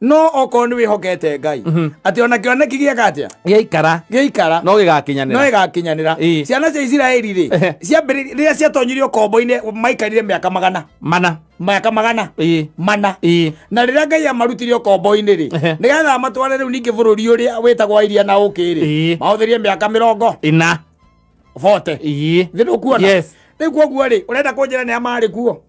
No okorwo nĩ wĩhokete Ngai atĩ ona kĩoneki gĩeka atĩa gĩaikara gĩaikara no gĩgakinyanĩra. No gĩgakinyanĩra. Ĩĩ. Ciana cia Isiraeli rĩ, ciambĩrĩirie rĩrĩa ciatonyirio kombo-inĩ, maikarire mĩaka magana mana, mĩaka magana mana. Na rĩrĩa Ngai amarutire ũkombo-inĩ rĩ, nĩgetha amatware rĩu ningĩ bũrũri ũrĩa wĩtagwo wa iria na ũkĩ rĩ, mahũthĩrie mĩaka mĩrongo ĩna, 40. Thĩ ndũkuona? Yes. Rĩu koguo rĩ, ũrenda kũnjĩra nĩ a marĩ kuo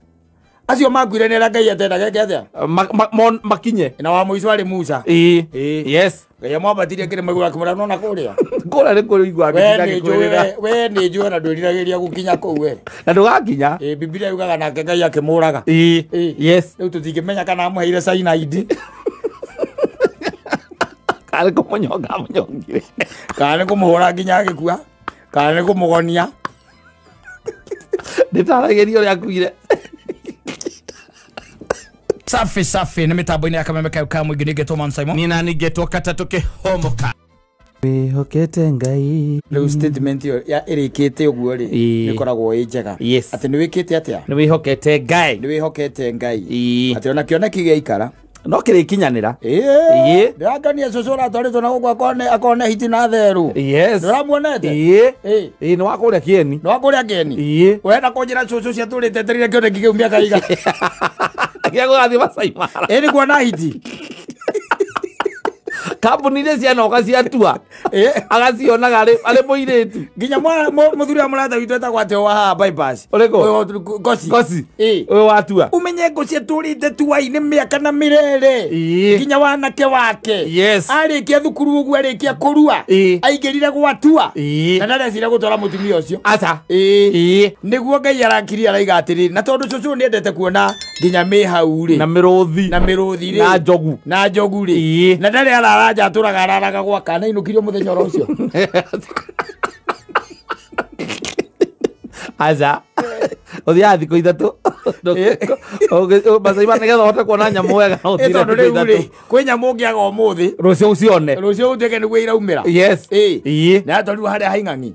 acio makuire nĩ arĩa Ngai atendaga eke atĩa? Makinye. Na wa mũico arĩ Musa. Ĩĩ. Yes. Ngai amwambatirie kĩrĩma igũrũ akĩmwĩra nona kũrĩa. Kũrĩa nĩ kũrĩ We nĩ njũĩ, we nĩ njũĩ na ndwĩriragĩria gũkinya kũu we. Na ndũgakinya. Ĩĩ, Bibilia yugaga nake Ngai akĩmũraga. Ĩĩ. Yes. Rĩu tũtingĩmenya kana amũheire cyanide. Kana nĩ kũmũnyonga amũnyongire. Kana nĩ kũmũhũra nginya agĩkua. Kana nĩ kũmũgonia. Ndĩtaragĩria ũrĩa akuire. Safi safi nĩ mĩtambo-inĩ ya Kameme kayo ka mũingĩ nĩngetwo Man Simon. Nĩ nani ngetwo katatũ kĩhomoka. Wĩhokete Ngai. Rĩu statement ĩyo ya ĩrĩkĩte ũguo rĩ, Ĩĩ. nĩ ĩkoragwo ĩ njega. Yes. Atĩ nĩ wĩkĩte atĩa? Nĩ wĩhokete Ngai. Nĩ wĩhokete Ngai. Ĩĩ. Atĩ ona kĩoneki gĩaikara. No kĩrĩkinyanĩra. Ĩĩ. Ĩĩ. Ndĩrakenia cũcũ ũratwarĩtwo na gũkũ akone hiti na therũ. Yes. Ndũramuonete? Ĩĩ. Ĩĩ. Ĩĩ, nĩ wa kũrĩa kĩeni. Nĩ wa kũrĩa kĩeni? Ĩĩ. Ũrenda kũnjĩra cũcũ ciatũrĩte etereire kĩoneki kĩu mĩaka igana? Gĩa gũgathiĩ Masai Mara. Ĩĩ, nĩ kuona hiti. Kambuni iria cianoka ciatua. Ĩĩ. Agacionaga arĩ mũirĩtu. Nginya mũthuri wa mũrata witũ etagwo atĩ wa haha bypass. Ũrĩkũ? Ũyũ Ngoci. Ngoci. Ĩĩ. Ũyũ watua. Umenye ngo ciatũrĩte tuainĩ mĩaka na mĩrere. Ĩĩ. Nginya wanake wake. Yes. Arĩkia thukuru ũguo arĩkia kũrua. Ĩĩ. Aingĩrire gwatua. Ĩĩ. Na ndarecira gũtwara mũtumia ũcio. Aca. Ĩĩ. Ĩĩ. Nĩguo Ngai arakirie araiga atĩrĩrĩ, na tondũ cũcũ nĩendete kuona nginya mĩ hau rĩ. Na mĩrũthi. Na mĩrũthi rĩ. Na njogu. Na njogu rĩ. Ĩĩ. Na ndarĩ arara nja atũraga araraga gwaka na inũkirio mũthenya oro ũcio. Aca. Ũthiaga thikũ ithatũ. Masai Mara nĩgetha ũhote kuona nyamũ wega no Ĩ, ũthire tondũ thikũ rĩu rĩ, ithatũ. kwĩ nyamũ ũngĩaga ũmũthĩ. Rũciũ ũcione. Rũciũ ũtuĩke nĩguo iraumĩra. Yes. Ĩĩ. Ĩĩ. Nĩ aratwarirwo harĩa ha Ing'ang'i.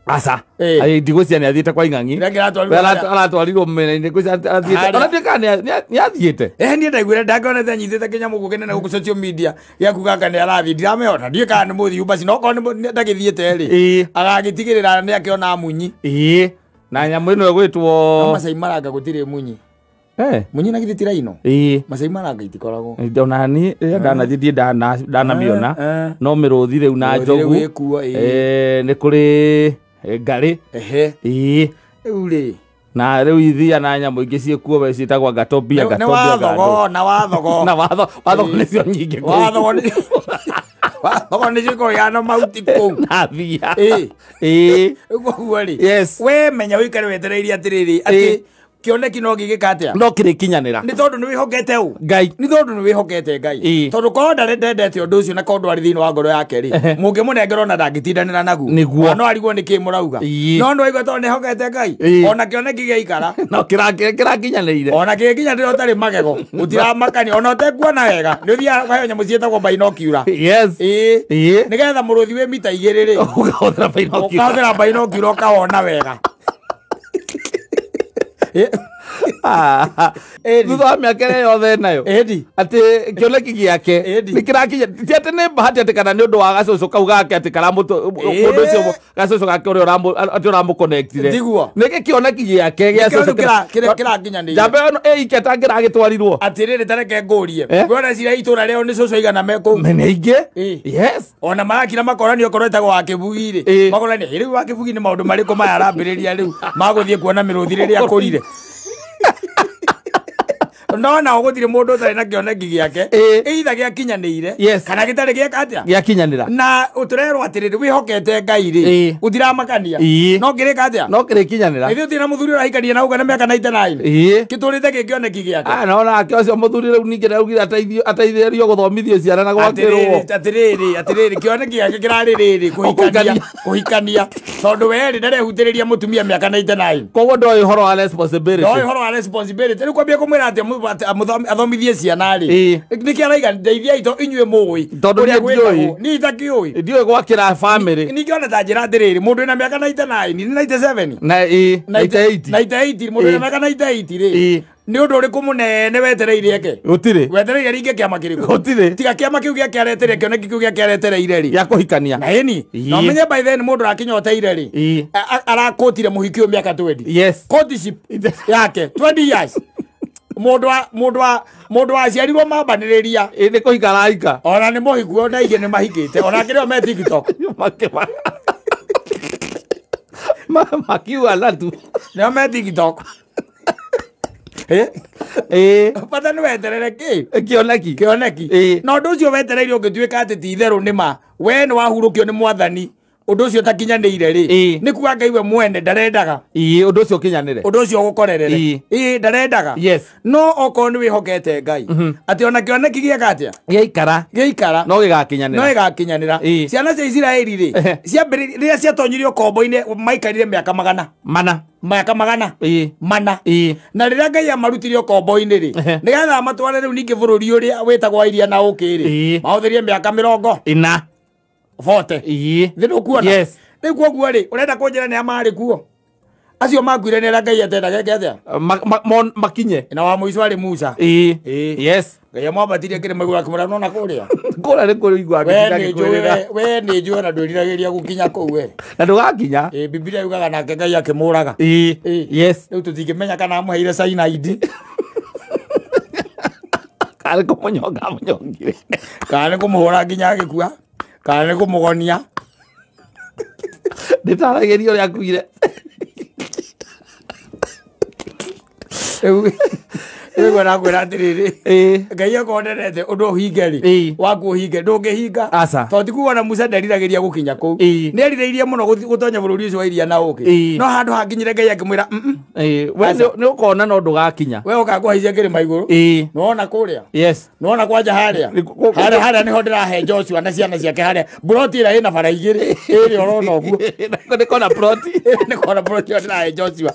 Aca. Ĩĩ. Aĩ, ndigwĩciria nĩ athiĩte kwa Ing'ang'i. Nĩ aratwarirwo We harĩa- aratwarirwo mĩena-inĩ, ngwĩciria athiĩte. Harĩa. Ona nduĩkaga nĩ athiĩte. Niĩ ndaiguire ndangĩonete anyitĩte kĩnyamũ gũkũ kĩnene gũkũ social media gĩa kuga anga nĩ arathiĩ, ndiramĩona. Ndiũĩ kana nĩ mũthiu basi, no okorwo ndagĩthiĩte rĩ, Ĩĩ. agagĩtigĩrĩra nĩ akĩona munyi. Ĩĩ. Na nyamũ ĩno ĩgwĩtwo No Masai Mara anga gũtirĩ munyi. Munyi na githĩ ti raino? Ĩĩ. Masai Mara anga itikoragwo. Ona niĩ rĩrĩa ndanathiĩ ndirĩ ndanamĩona. No mĩrũthi rĩu na Mĩrũthi rĩu njogu. ĩkuo, ĩĩ. Nĩ kũrĩ ngarĩ. Ehe. Ĩĩ. Rĩu rĩ. Na rĩu ithia na nyamũ ingĩ ciĩkuo we ciĩtagwo ngatobia, Nĩ ngatobia, wathogo, na wathogo. Na wathogo Ĩĩ. nĩcio nyingĩ kũu. Wathogo nĩ wathogo nĩcio ikoragwo na mahuti kũu. Na thia. Ĩĩ. Ĩĩ. Ũguo rĩ. Yes. We menya ũikare wetereire atĩrĩrĩ, atĩ Ĩĩ. kĩoneki no gĩgĩka atĩa? No kĩrĩkinyanĩra. Nĩ tondũ nĩ wĩhokete ũ? Ngai. Nĩ tondũ nĩ wĩhokete Ngai. Ĩĩ. Tondũ korwo ndendete ũndũ ũcio na korwo ndwarĩ thĩinĩ wa ngoro yake rĩ, Ehe. mũngĩmũnengera ona ndangĩtindanĩra naguo. Nĩguo. Ona no arigwo nĩ kĩ mũrauga. Ĩĩ. No nĩwaigua tondũ nĩhokete Ngai. Ĩĩ. Ona kĩoneki gĩaikara. No kĩrakinyanĩire. Ona kĩgĩkinyanĩra ũtarĩ magego. Gũtiramakania. Ona ũtekuona wega. Nĩ ũthiaga ũkaheo nyamũ ciĩtagwo binocular. Yes. Ĩĩ. Ĩĩ. Nĩgetha mũrũthi wĩ mita igĩrĩ rĩ, Ũkahũthĩra binocular. Ũkahũthĩra binocular ũkawona wega. Ĩni. Thutha wa mĩaka ĩrĩa yothe nayo. Ĩni. Atĩ kĩoneki gĩake Ĩni. nĩ kĩrakinya. Ti atĩ nĩ bahati atĩ kana nĩ ũndũ wa gacũcũ kau gake atĩ karamũtũ, Ĩĩ. mũndũ ũcio gacũcũ gake ũrĩa atĩ ũramũconnectire. Tiguo. Nĩ kĩoneki gĩake gĩa Nĩkĩo rĩu cũcũ kĩrakinyanĩire. Njamba ĩyo ĩike atangĩragĩtwarirwo. Atĩrĩrĩ, ta reke ngũrie. Eh? Ngwĩra cira itũra rĩao nĩ cũcũ aigana me kũu? Nĩ aingĩ. Ĩĩ. Yes. Ona marakira makoranio okorwo etagwo wa Kĩbugi rĩ. Ĩĩ. Makoranio, rĩu wa Kĩbugi nĩ maũndũ marĩkũ maya arambĩrĩria rĩu magũthiĩ kuona mĩrũthi rĩrĩa akũrire. No nao gũtirĩ mũndũ ũtarĩ na kĩoneki gĩake. Ĩĩ. Either gĩakinyanĩire, Yes. kana gĩtarĩ gĩeka atĩa? Gĩakinyanĩra. Na ũtũrerwo atĩrĩrĩ, wĩhokete Ngai rĩ, Ĩĩ. gũtiramakania. Ĩĩ. No kĩrĩka atĩa? No kĩrĩkinyanĩra. Ithuĩ tũtirĩ na mũthuri ũrahikania na ũguo na mĩaka 99. Ĩĩ. Kĩtũrĩte gĩ kĩoneki gĩake. No nake ũcio mũthuri rĩu ningĩ nĩaugire ateithĩrĩrio gũthomithio ciana na gwakĩrwo. Atĩrĩrĩ, atĩrĩrĩ, atĩrĩrĩ, kĩoneki gĩake kĩrarĩ rĩrĩ, kũhikania, Kũhikania. kũhikania. Tondũ we rĩ, ndarehutĩrĩria mũtumia mĩaka 99. Koguo ndoĩ ũhoro wa responsibility. Ndoĩ ũhoro wa responsibility. Rĩu kwambia kũmwĩra atĩ athomithie ciana rĩ. Ĩĩ. Nĩkĩ araiga ndeithia itũ inyuĩ mũĩ. Tondũ Ũrĩa niĩ ndiũĩ. gwĩkagwo. Niĩ itakĩũĩ. Ndiũĩ gwakĩra family. Ningĩ ona ta njĩra atĩrĩrĩ, mũndũ wĩna mĩaka 99, nĩ 97? Na ĩĩ, 98. 98, mũndũ wĩna Ĩĩ. mĩaka 98 rĩ. Ĩĩ. Nĩ ũndũ ũrĩkũ mũnene wetereire eke? Gũtirĩ. Wetereire ringe kĩama kĩrĩkũ? Gũtirĩ. Tiga kĩama kĩu gĩake aretereire, kĩoneki kĩu gĩake aretereire rĩ. Gĩa kũhikania. Na ĩni. Na ũmenye by then mũndũ arakĩnyoteire rĩ. Arakũtire mũhiki ũyũ mĩaka 20. Yes. Courtship yake 20 years. Mũndũ waciarirwo mambanĩrĩria. Ĩ nĩ kũhika arahika. Ona nĩ mũhiku ona ingĩ nĩ mahikĩte. Ona kĩrĩa me TikTok. Makiuga na tu. Nĩo me TikTok. Bata nĩ weterere kĩ? Kĩoneki. Kĩoneki. Na ũndũ ũcio wetereire ũngĩtuĩka atĩ ti itherũ nĩ ma, we nĩ wahurũkio nĩ mwathani, ũndũ ũcio ũtakinyanĩire rĩ, nĩ kuga Ngai we mwene ndarendaga. Ũndũ ũcio ũkinyanĩre. Ũndũ ũcio ũgũkorerere. Ndarendaga. Yes. No okorwo nĩ wĩhokete Ngai, atĩ ona kĩoneki gĩeka atĩa? Gĩaikara. Gĩaikara. No gĩgakinyanĩra. No gĩgakinyanĩra. Ciana cia Isiraeli rĩ, ciambĩrĩirie rĩrĩa ciatonyirio kombo-inĩ maikarire mĩaka magana. Mana. Mĩaka magana. Mana. Na rĩrĩa Ngai amarutire ũkombo-inĩ rĩ, nĩgetha amatware rĩu ningĩ bũrũri ũrĩa wĩtagwo wa iria na ũkĩ rĩ, mahũthĩrie mĩaka mĩrongo ĩna. 40. Thĩ ndũkuona? Yes. Rĩu koguo rĩ, ũrenda kũnjĩra nĩ a marĩ kuo? Acio makuire nĩ arĩa Ngai atendaga eke atĩa? Makinye. Na wa mũico arĩ Musa. Yes. Ngai amwambatirie kĩrĩma igũrũ akĩmwĩra nona kũrĩa. Kũrĩa nĩ kũrĩ igũrũ. We nĩ njũĩ na ndwĩriragĩria gũkinya kũu we. Na ndũgakinya. Bibilia yugaga nake Ngai akĩmũraga. Yes. Rĩu tũtingĩmenya kana amũheire cyanide. Kana nĩ kũmũnyonga amũnyongire. Kana nĩ kũmũhũra nginya agĩkua. Kana nĩ kũmũgonia. Ndĩtaragĩria ũrĩa akuire. Rĩu arakwĩra atĩrĩrĩ, Ngai akorwo nderete ũndũ ũhinge rĩ, waku ũhinge, ndũngĩhinga. Tondũ ti kuga ona Musa nderiragĩria gũkinya kũu. Nĩ erirĩirie mũno gũtonya bũrũri ũcio wa iria na ũkĩ. No handũ hakinyire Ngai akĩmwĩra, We nĩ ũkona no ndũgakinya. We ũkakũhaicia kĩrĩma igũrũ. Nĩwona kũrĩa? Yes. Nĩwona kwanja harĩa? Harĩa harĩa nĩho ndĩrahe Joshua na ciana ciake harĩa. Mburoti ĩrĩa ĩna bara igĩrĩ, ĩrĩa ũrona ũguo. Nĩ kona ploti. Nĩ kona ploti ĩyo ndĩrahe Joshua.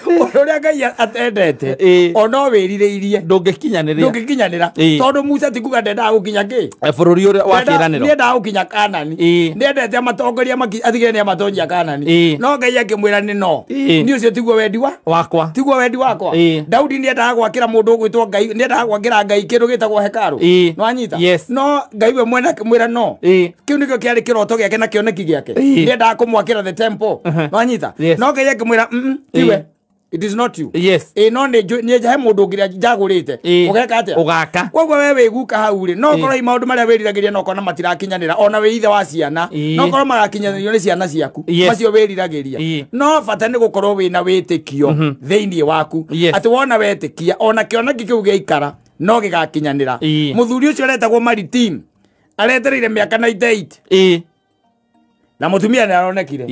Ũndũ ũrĩa Ngai atendete, ona wĩrirĩirie, ndũngĩkinyanĩra. Tondũ Musa ti kuga ndendaga gũkinya kĩ? Bũrũri ũrĩa wa kĩĩranĩro. Nĩendaga gũkinya Kanani. Nĩendete amatongoria atigĩrĩre nĩ amatonyia Kanani. No Ngai akĩmwĩra nĩ no. Niĩ ũcio tiguo wendi wakwa. Tiguo wendi wakwa. Daudi nĩendaga gwakĩra mũndũ ũgwĩtwo Ngai, nĩendaga gwakĩra Ngai kĩndũ gĩtagwo hekarũ. Nĩwanyita? No Ngai we mwene akĩmwĩra no. Kĩu nĩkĩo kĩarĩ kĩroto gĩake na kĩoneki gĩake. Nĩendaga kũmwakĩra the temple. Nĩwanyita? No Ngai akĩmwĩra, tiwe. It is not you. Yes. No nĩ he mũndũ ũngĩ njagũrĩte. Ũgeka atĩa? Ũgaka. Koguo we wĩguka hau rĩ, no ũkorwo maũndũ marĩa wĩriragĩria no ũkona matirakinyanĩra, ona wĩ ithe wa ciana, no ũkorwo magakinyanĩrio nĩ ciana ciaku, macio wĩriragĩria. No bata nĩ gũkorwo wĩna wĩtĩkio thĩinĩ waku. Atĩ wona wetĩkia, ona kĩoneki kĩu gĩaikara, no gĩgakinyanĩra. Mũthuri ũcio aretagwo Maritim, aretereire mĩaka 98. Na mũtumia nĩ aronekire.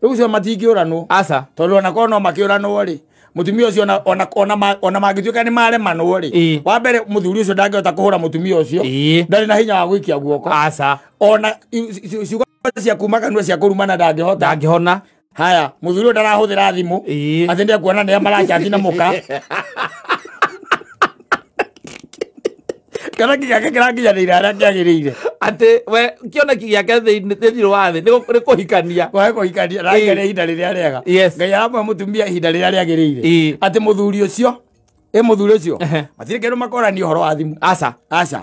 Rĩu ũcio matingĩũranwo. Aca. Tondũ ona korwo no makĩũranwo rĩ, mũtumia ũcio ona mangĩtuĩka nĩ maremanwo rĩ, wa mbere mũthuri ũcio ndangĩhota kũhũra mũtumia ũcio. Ndarĩ na hinya wa gũikia guoko. Aca. Ona ciugo cia kuma kanua cia kũrumana ndangĩhota. Ndangĩhona. Haya, mũthuri ũyũ ndarahũthĩra thimũ. Atĩ nĩekuona nĩa marachati na mũka. Kĩoneki gĩake kĩrakinyanĩire harĩa kĩagĩrĩire. Atĩ we kĩoneki gĩake thĩinĩ wa thĩ nĩ kũhikania. Kwae kũhikania, arahikania ihinda rĩrĩa rĩega. Ngai aramũhe mũtumia ihinda rĩrĩa rĩagĩrĩire. Atĩ mũthuri ũcio, mũthuri ũcio, matirĩ kĩndũ makorania ũhoro wa thimũ. Aca. Aca.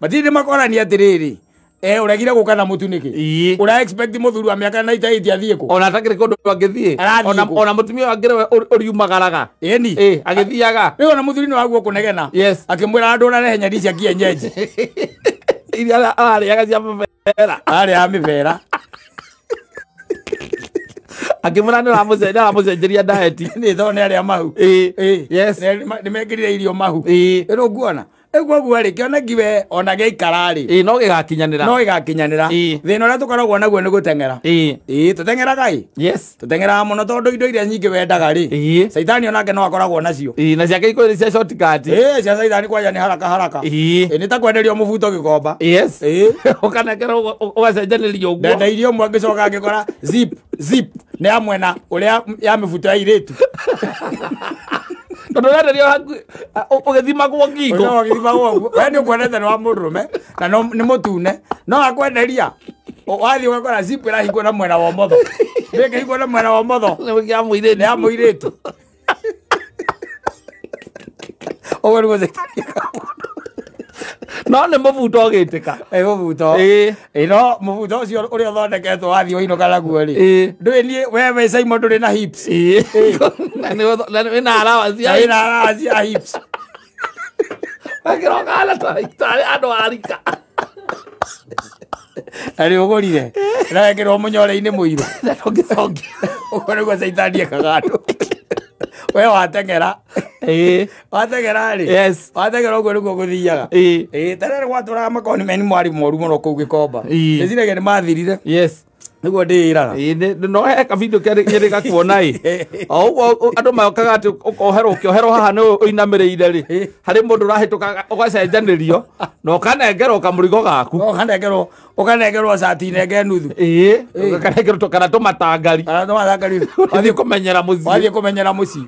Matirĩ makorania atĩrĩrĩ, ũregire gũka na mũtu nĩkĩ? Ũra expect mũthuri wa mĩaka 98 athiĩ kũ? Ona atakĩrĩ kũndũ angĩthiĩ. Ona mũtumia wangĩre ũriumagaraga. Ĩni. Agĩthiaga. Rĩu ona mũthuri nĩ waguo kũnegena. Akĩmwĩra andũ ũrarehe nyeni cia kienyeji. Iria ararĩaga cia mĩbera. Ararĩaga mĩbera. Akĩmwĩra nĩ aramũcenjeria diet. Nĩ tondũ nĩ arĩa mahu. Yes. Nĩ mekĩrire irio mahu. Rĩu nguona. Koguo rĩ, kĩoneki we ona gĩaikara rĩ, no gĩgakinyanĩra. No gĩgakinyanĩra. Thĩna ũrĩa tũkoragwo naguo nĩ gũteng'era. Tũteng'eraga ĩ? Yes. Tũteng'eraga mũno tondũ indo iria nyingĩ wendaga rĩ, Caitani onake no akoragwo nacio. Na ciake ikoragwo cia shortcut. Cia Caitani kwanja nĩ haraka haraka. Nĩ ta kwenderio mũbuto gĩkomba. Yes. Ũkanengerwo ũgacenjanĩrio ũguo. Ndenda irio ũmwe ngĩcoka ngĩkora zip zip nĩ ya mwena ũrĩa ya mĩbuto ya airĩtu. Tondũ ũrenderio hakuhĩ ũgĩthimagwo ngingo. Ũgĩthimagwo ũguo. We nĩ ũkuonete nĩ wa mũndũrũme na nĩ mũtune. No akwenderia. Wathiĩ ũgakora zip ĩrahingwo na mwena wa ũmotho. Ndĩkĩhingwo na mwena wa ũmotho. Nĩ kĩa mũirĩtu. Nĩ ya mũirĩtu. Ũguo nĩguo caitani ekaga mũndũ. No nĩ mũbuto ũgĩtĩka. Ĩ mũbuto. Ĩĩ. Ĩ no mũbuto ũcio ũrĩa ũthondeketwo wathiĩ wainũka naguo rĩ. Ĩĩ. Ndũĩ niĩ we wĩ Simon ndũrĩ na hips. Ĩĩ. Na nĩ wĩna allowance Na ya wĩna allowance ya hips. Akĩroka hana tarĩ andũ a rika. Na nĩ ũgũrire. Na wekĩrwo mũnyore-inĩ mũirũ. Na ndũngĩcokia. Ũguo nĩguo caitani ekaga andũ. We wateng'era. Ĩĩ. Wateng'era rĩ. Yes. Wateng'era ũguo nĩguo gũthiaga. Ĩĩ. Ĩĩ tene gwatũraga makoni meni mwarĩ moru mũno kũu Gĩkomba. Ĩĩ. Ndĩciragia nĩ mathirire. Yes. Nĩguo ndĩĩraga. Ĩĩ no he kabindo kĩrĩ gakuona ĩ. O ũguo andũ mokaga atĩ ũkoherwo ũkĩoherwo haha nĩ ũinamĩrĩire rĩ. Harĩ mũndũ ũrahĩtũka ũgacenjanĩrio na ũkanengerwo kamũrigo gaku. Ũkanengerwo ũkanengerwo cati nenge nuthu. Ĩĩ. Ũkanengerwo kana tũmatangari. Kana tũmatangari. Wathiĩ kũmenyera mũciĩ. Wathiĩ kũmenyera mũciĩ.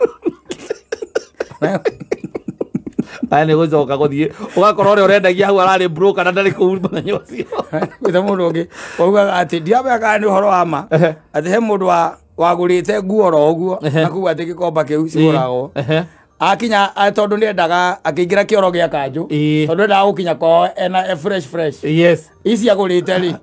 Aya nĩ gũcoka gũthiĩ ũgakorwo ũrĩa ũrendagia hau ararĩ broker na ndarĩ kũu mũthenya ũcio. Gwĩta mũndũ ũngĩ waugaga atĩ ndiramenya kana nĩ ũhoro wa ma atĩ he mũndũ wagũrĩte nguo oro ũguo na kuga atĩ gĩkomba kĩu cigũragwo. Akinya tondũ nĩendaga akĩingĩra kĩoro gĩa kanjũ tondũ endaga gũkinya kwao ena fresh fresh. Yes. Ici agũrĩte rĩ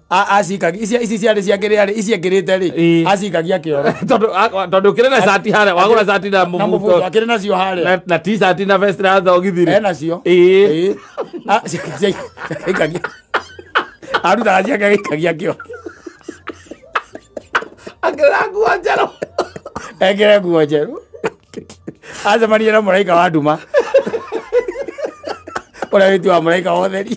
acikagia ici ciarĩ cia kĩrĩa rĩ ici ekĩrĩte rĩ acikagia kĩoro. Tondũ ũkĩrĩ na cati harĩa wagũra cati na mũbuto akĩrĩ nacio harĩa na t-shirt na vest na thogithi rĩ enacio. Ĩĩ. Acikagia arutaga ciake agĩikagia kĩoro. Akĩra nguo njerũ. Ekĩre nguo njerũ. Acemania na mũraika wa nduma ũrĩa wĩtuaga mũraika wa ũtheri.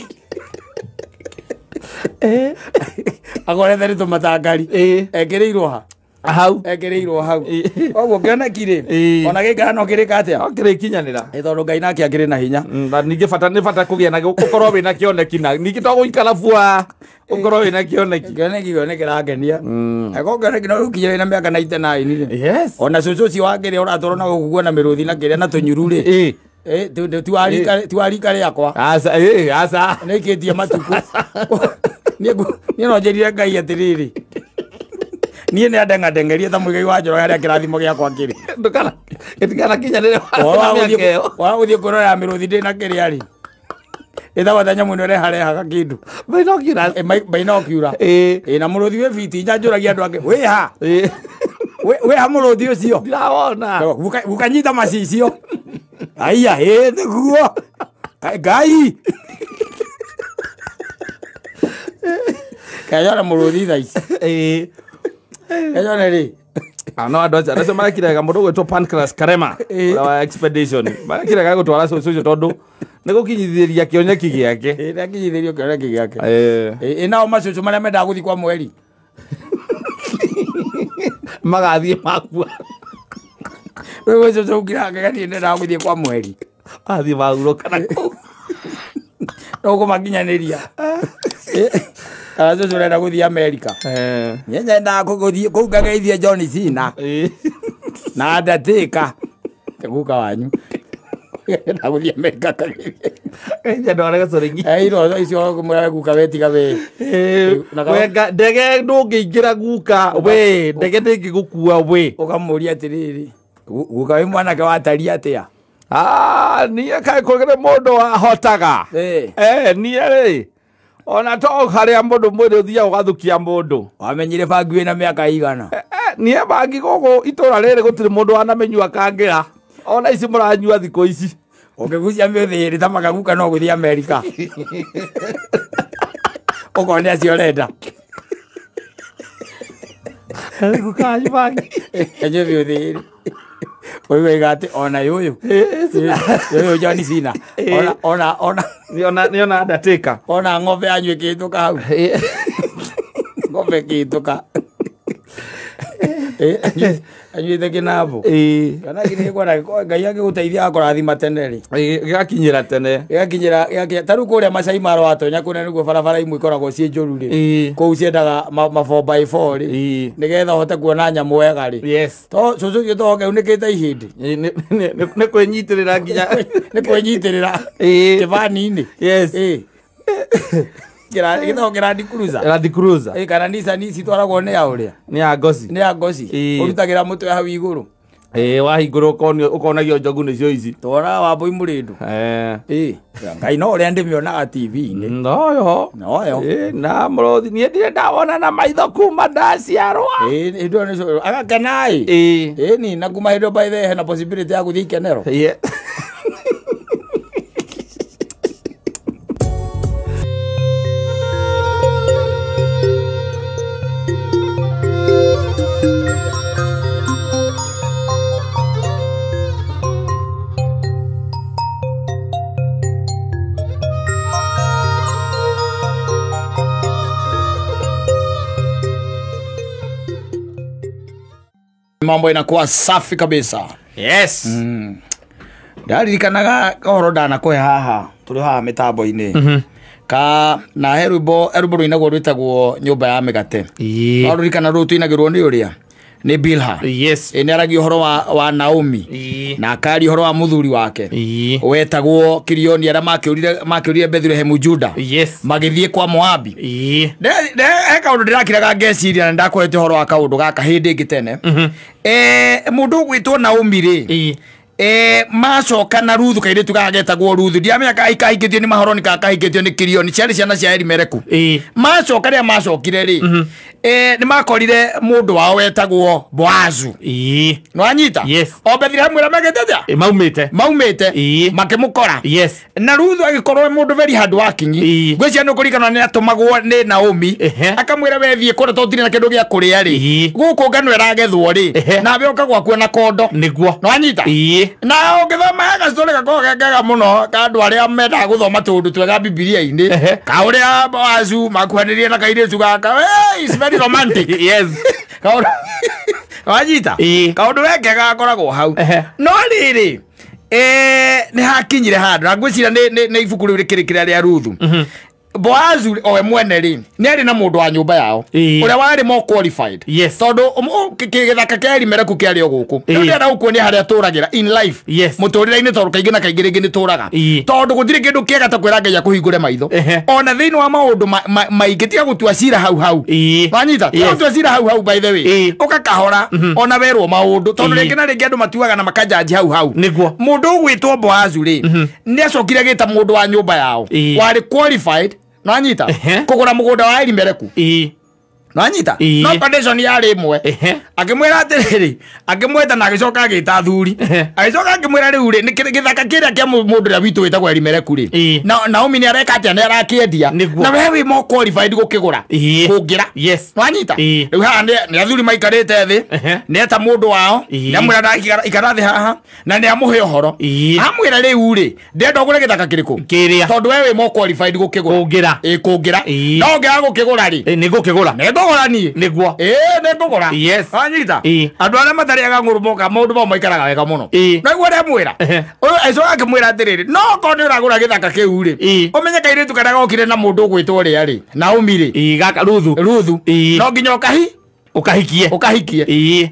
Agorete nĩ tũmatangari. Ekĩrĩirwo ha? Hau. Ekĩrĩirwo hau. Koguo kĩoneki rĩ ona gĩikara no kĩrĩka atĩa? No kĩrĩkinyanĩra. Ĩ tondũ Ngai nake akĩrĩ na hinya. Na ningĩ bata nĩ bata kũgĩa na ũkorwo wĩna kĩoneki na ningĩ to gũikara bua ũkorwo wĩna kĩoneki. Kĩoneki kĩo nĩ kĩrangenia. Angĩkorwo kĩoneki no gĩkinyĩre na mĩaka 99 rĩ. Yes. Ona cũcũ ũcio wa kĩrĩa ũratwarwo na gũkũ guona mĩrũthi na kĩrĩa na tũnyuru rĩ. Ti wa rika rĩakwa. Aca ĩĩ aca. Nĩikĩtie matukũ. Niĩ no njĩrire Ngai atĩrĩrĩ. Niĩ nĩ andeng'adengerie ta mũigai wa Njoroge harĩa kĩrathimo gĩakwa kĩrĩ. Ndũkana gĩtikanakinyanĩre mĩaka ĩyo. Wa gũthiĩ kwĩrorera mĩrũthi ndĩ na kĩrĩa rĩ. Ĩtagwo ta nyamũ ĩno ĩreharehaga kĩndũ. Binoculars. Binocular. Ĩĩ. Na mũrũthi wĩ biti inya njũragia andũ angĩ wĩ ha? Ĩĩ. Wĩ ha mũrũthi ũcio? Ndirawona. Gũkanyita macicio. Aiya ĩĩ nĩguo. Ngai. Kayona mũrũthi thaa ici. Ĩĩ. Kayona rĩ. No andũ acio acio marekirega mũndũ ũgwĩtwo Pancras Karema ũrĩa wa expedition marekirega gũtwara cũcũ ũcio tondũ nĩ gũkinyithĩria kĩoneki gĩake. Ĩĩ nĩ akinyithĩrio kĩoneki gĩake. Ĩĩ nao macũcũ marĩa mendaga gũthiĩ kwa mweri magathiĩ makua. Wewe cũcũ ũngĩrangega niĩ ndendaga gũthiĩ kwa mweri. Athiĩ mahurũka na kũu. No ũkũmakinyanĩria. Kana cũcũ ũrenda gũthiĩ Amerika. Niĩ nyendaga gũthiĩ kũu ngageithie John Cena. Na Undertaker. Guka wanyu. Nyendaga gũthiĩ Amerika ngageithie. Nyendaga ndware gacũrĩngi. Iro icio kũmwĩra guka we tiga we. Ndege ndũngĩingĩra guka we ndege ndĩngĩgũkua we. Ũkamũria atĩrĩrĩ guka wĩ mwanake wataria atĩa? Niĩ kaĩ kũrĩ mũndũ wahotaga. Niĩ rĩ ona to harĩa mũndũ mwĩrĩ ũthiaga ũgathukia mũndũ. Wamenyire bangi wĩna mĩaka igana? Niĩ bangi gũkũ itũra rĩrĩ gũtirĩ mũndũ wanamĩnyua kangĩra. Ona ici mũranyua thikũ ici. Ũngĩgucia mĩũthĩ ĩrĩ ta makaguka no gũthiĩ Amerika. Ũkone acio ũrenda. Guka anyua bangi. Anyue mĩũthĩ ĩrĩ. Ũigua atĩ ona yũyũ. Yũyũ John Cena. Ona ona Nĩ ona Undertaker. Ona ng'ombe yanyu ĩkĩhĩtũka hau. Ng'ombe ĩkĩhĩtũka. Anyuĩte kĩnabũ. Kana nginya nĩngwona Ngai angĩgũteithia akũrathima tene rĩ. Gĩgakinyĩra tene. Gĩgakinyĩra ta rĩu kũrĩa Masai Mara watonya kũrĩa nĩguo barabara imwe ikoragwo ciĩ njũru rĩ. Kũu ciendaga ma 4x4 rĩ. Nĩgetha ũhote kuona nyamũ wega rĩ. Yes. To cũcũ ũcio to keunĩkĩte ihĩndĩ. Nĩ kwĩnyitĩrĩra nginya. Nĩ kwĩnyitĩrĩra. Kĩbani-inĩ. Yes. Gĩtagwo kĩrandi cruiser. Land Cruiser. Ĩ kana Nissan ici twaragwo nĩ ya ũrĩa? Nĩ ya ngoci. Nĩ ya ngoci. Ũrutagĩra mũtwe hau igũrũ. Ĩ wahingũrwo ũkonagio njogu nĩcio ici. Twona Wambui Mũrĩndũ. Ĩ Ngai no ũrĩa ndĩmĩonaga TV-inĩ. Noyo. Noyo. Ĩ na mũrũthi niĩ ndirĩ ndawona na maitho kuma ndaciarwo. Ĩ hĩndĩ ĩyo nĩcio agakena ĩ. Ĩ. Ĩ ni na kuma hĩndĩ ĩyo by the way hena possibility ya gũthiĩ ikenero. Yeah. Mambo inakuwa safi kabisa. Yes. Ndaririkanaga kahoro ndanakũhe haha tũrĩ haha mĩtambo-inĩ. Ka na he rwĩmbo rũinagwo rwĩtagwo nyũmba ya mĩgate. No rũririkana rũu tũinagĩrwo nĩ ũrĩa? Nĩ Bilha. Yes. Ĩ nĩaragia ũhoro wa Naomi. Na akaria ũhoro wa mũthuri wake. Wetagwo Kirioni arĩa makĩũrire Bethlehem Juda. Yes. Magĩthiĩ kwa Moabi. He kaũndũ ndĩrakiraga ngeciria na ndakũhete ũhoro wa kaũndũ gaka hĩndĩ ĩngĩ tene. Mũndũ ũgwĩtwo Naomi rĩ. Macoka na Ruthu kairĩtu gaka getagwo Ruthu ndiamenya kahikĩtio nĩ Mahoroni kana kahikĩtio nĩ Kirioni ciarĩ ciana cia Elimeleki. Macoka rĩrĩa macokire rĩ nĩ makorire mũndũ wao wetagwo Boazu. Nĩwanyita? Yes. O Bethlehem ũrĩa megĩte atĩa? Maumĩte. Makĩmũkora. Yes. Na Ruthu agĩkorwo e mũndũ very hard working. Ngwĩciria nĩ ũkũririkana nĩ atũmagwo nĩ Naomi. Akamwĩra we thiĩ kũrĩa tondũ ndirĩ na kĩndũ gĩa kũrĩa rĩ. Gũkũ ngano ĩragethwo rĩ. Nawe ũka gwaku na kondo. Nĩguo. Nĩwanyita? Na ũngĩthoma gastory gakoragwo ge kega mũno ka andũ arĩa mendaga gũthoma tũũndũ twega Bibilia-inĩ. Ka ũrĩa Boazu makuhanĩrĩrie na kairĩtu gaka. Hey, it's very romantic. Yes. Kaũndũ wanyita? Kaũndũ we kega gakoragwo hau. No rĩrĩ nĩ hakinyire handũ na ngwĩciria nĩ ibuku rĩu rĩkĩrĩ kĩrĩa rĩa Ruthu. Boazu owe mwene rĩ nĩ arĩ na mũndũ wa nyũmba yao ũrĩa warĩ more qualified. Yes. Tondũ gĩthaka kĩa Elimeleki kĩarĩ o gũkũ. Rĩu ndĩrenda gũkuonia harĩa tũragĩra in life. Yes. Mũtũrĩre-inĩ tondũ kaingĩ na kaingĩ rĩngĩ nĩ tũraga. Tondũ gũtirĩ kĩndũ kĩega ta kwĩra Ngai akũhingũre maitho. Ona thĩinĩ wa maũndũ maingĩ tiga gũtua cira hau hau. Wanyita? Tiga gũtua cira hau hau by the way. Ũgakahora ona werwo maũndũ tondũ rĩngĩ na rĩngĩ andũ matuaga na makanjanji hau hau. Nĩguo. Mũndũ ũgwĩtwo Boazu rĩ nĩ acokire agĩta mũndũ wa nyũmba yao warĩ qualified. Nĩwanyita? Kũgũra mũgũnda wa Elimeleki. Nĩwanyita? No condition yarĩ ĩmwe. Akĩmwĩra atĩrĩrĩ, akĩmwĩta na agĩcoka agĩta athuri. Agĩcoka akĩmwĩra rĩu rĩ, nĩ gĩthaka kĩrĩa kĩa mũndũ ũrĩa witũ wĩtagwo Elimeleki rĩ. Na Naomi nĩ areka atĩa? Nĩ arakĩendia. Na we wĩ more qualified gũkĩgũra. Kũngĩra. Yes. Nĩwanyita? Rĩu haha nĩ athuri maikarĩte thĩ. Nĩ eta mũndũ wao. Nĩ amwĩra ikara thĩ haha na nĩ amũhe ũhoro. Amwĩra rĩu rĩ, ndĩrenda ũgũre gĩthaka kĩrĩkũ? Kĩrĩa. Tondũ we wĩ more qualified gũkĩgũra. Kũngĩra. Kũngĩra. No ũngĩaga gũkĩgũra rĩ. Nĩ ngũkĩgũra. Nĩ ngũgũra niĩ. Nĩguo. Nĩ ngũgũra. Yes. Wanyita? Andũ arĩa matarĩaga ng'ũrũ moka maũndũ mao maikaraga wega mũno. Naguo ũrĩa mwĩra. Ũyũ agĩcoka akĩmwĩra atĩrĩrĩ, no okorwo nĩ ũragũra gĩthaka kĩu rĩ, ũmenye kairĩtu karĩa gokire na mũndũ ũgwĩtwo ũrĩa rĩ, Naomi rĩ. Gaka Ruthu. Ruthu. No nginya ũkahikie. Ũkahikie.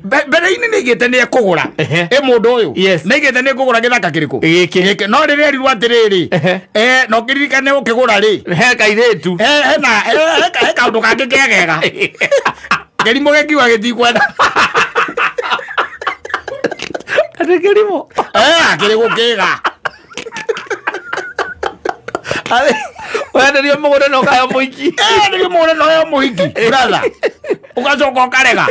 Mbere-inĩ nĩ aigĩte nĩ ekũgũra. Ĩ mũndũ ũyũ. Yes. Nĩ aigĩte nĩ ekũgũra gĩthaka kĩrĩkũ? Gĩkĩ. No rĩrĩa erirwo atĩrĩrĩ, no kĩririkane ũkĩgũra rĩ. He kairĩtu. He kaũndũ kangĩ kegega. Kĩrimũ gĩkiuga gĩtikwenda. Atĩ kĩrimũ? Akĩrĩ gũkĩga. Wenderio mũgũnda na ũkaheo mũhiki. Wenderio mũgũnda na ũheo mũhiki, brother. Ũgacoka ũkarega.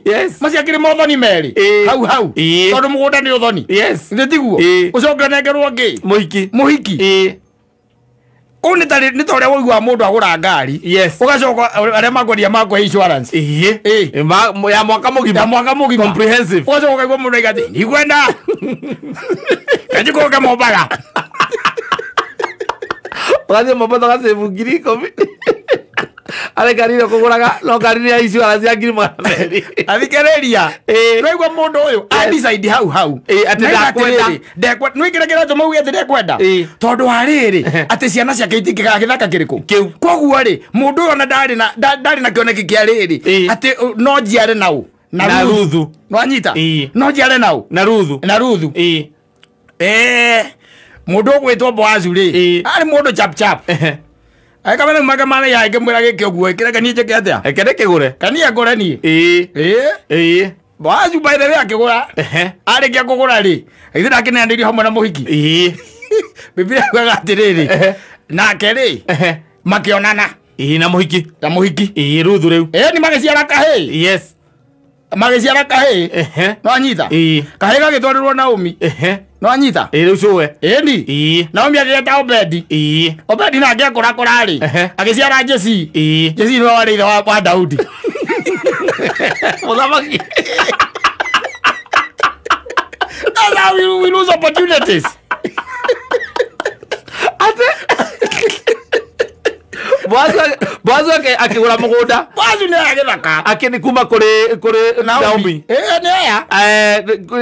Yes. Macio akĩrĩ mothoni merĩ. Hau hau. Tondũ mũgũnda nĩ ũthoni. Yes. Githĩ tiguo? Ũcoke ũnengerwo ngĩ? Mũhiki. Mũhiki. Kũu nĩ ta ũrĩa ũiguaga mũndũ agũra ngari. Yes. Ũgacoka arĩa makwendia makũhe insurance. Ya mwaka mũgima. Ya mwaka mũgima. Comprehensive. Ũgacoka ũkaigua mũndũ aiga atĩ, ndikwenda. Kanjikũrũke Mombatha. Ũgathiĩ Mombatha ũgacĩbu 10,000. Arĩ ngari ĩrĩa ũkũgũraga no ngari nĩ ya insurance ya 200,000. Athikĩrĩria. Nĩwaigua mũndũ ũyũ a decide hau hau. Atĩ ndakwenda. Nĩwĩkĩra kĩratũ mauge atĩ ndekwenda. Tondũ wa rĩrĩ atĩ ciana ciake itingĩkaga gĩthaka kĩrĩkũ? Kĩu. Koguo rĩ mũndũ ũyũ ona ndarĩ na kĩoneki kĩa rĩrĩ atĩ no njiare naũ na Ruthu. Nĩwanyita? No njiare naũ na Ruthu. Na Ruthu. Mũndũ ũgwĩtwo Boazu rĩ arĩ mũndũ chap chap. Ai kamera maka mara ya ngĩmwĩra gĩke ũguo kĩreka niĩ njĩke atĩa? Reke ndĩkĩgũre. Kania ngũre niĩ. Ĩĩ. Ĩĩ. Ĩĩ. Boazu by the way akĩgũra. Ehe. Arĩkia kũgũra rĩ, githĩ ndakĩneanĩirio hamwe na mũhiki. Ĩĩ. Biblia yugaga atĩrĩrĩ, Ehe. nake rĩ, Ehe. makĩonana Ĩĩ na mũhiki. na mũhiki. Ĩĩ Ruthu rĩu. Ĩĩ ni magĩciara kahĩĩ. Yes. Magĩciara kahĩĩ. Ehe. No anyita. Ĩĩ. Kahĩĩ gagĩtwarĩrwo Naomi. Ehe. No anyita. Ĩĩ rĩu cũwe. Ĩni. Ĩĩ. Naomi agĩeta Obedi. Ĩĩ. Obedi nake akũrakũra rĩ, Ehe. agĩciara Jesi. Ĩĩ. Jesi nĩwe warĩ ithe wa Daudi. Mũthamaki. That's how we lose opportunities. Ate. Boazu akĩgũra mũgũnda. Boazu nĩ oya gĩthaka. Akĩnĩ kuma kũrĩ Naomi. Ĩĩ nĩ oya.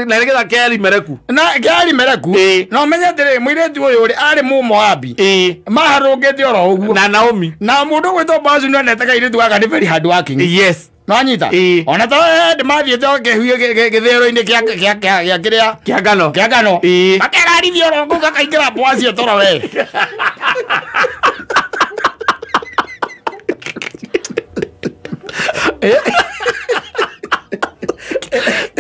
Na nĩ gĩthaka kĩa Elimeleku. Na kĩa Elimeleku. Ĩĩ. Na ũmenye atĩrĩrĩ, mũirĩtu ũyũ rĩ, arĩ Mũmoabi. Ĩĩ. Maharũngĩte oro ũguo. Na Naomi. Na mũndũ ũgwĩtwo Boazu nĩ onete kairĩtu gaka nĩ very hard working. Yes. No anyita. Ĩĩ. Ona to ndĩmathiĩte o gĩthĩro-inĩ kĩa kĩrĩa Kĩa ngano. kĩa ngano. Ĩĩ. Makerarithia oro kũu gakaingĩra Boazu toro we.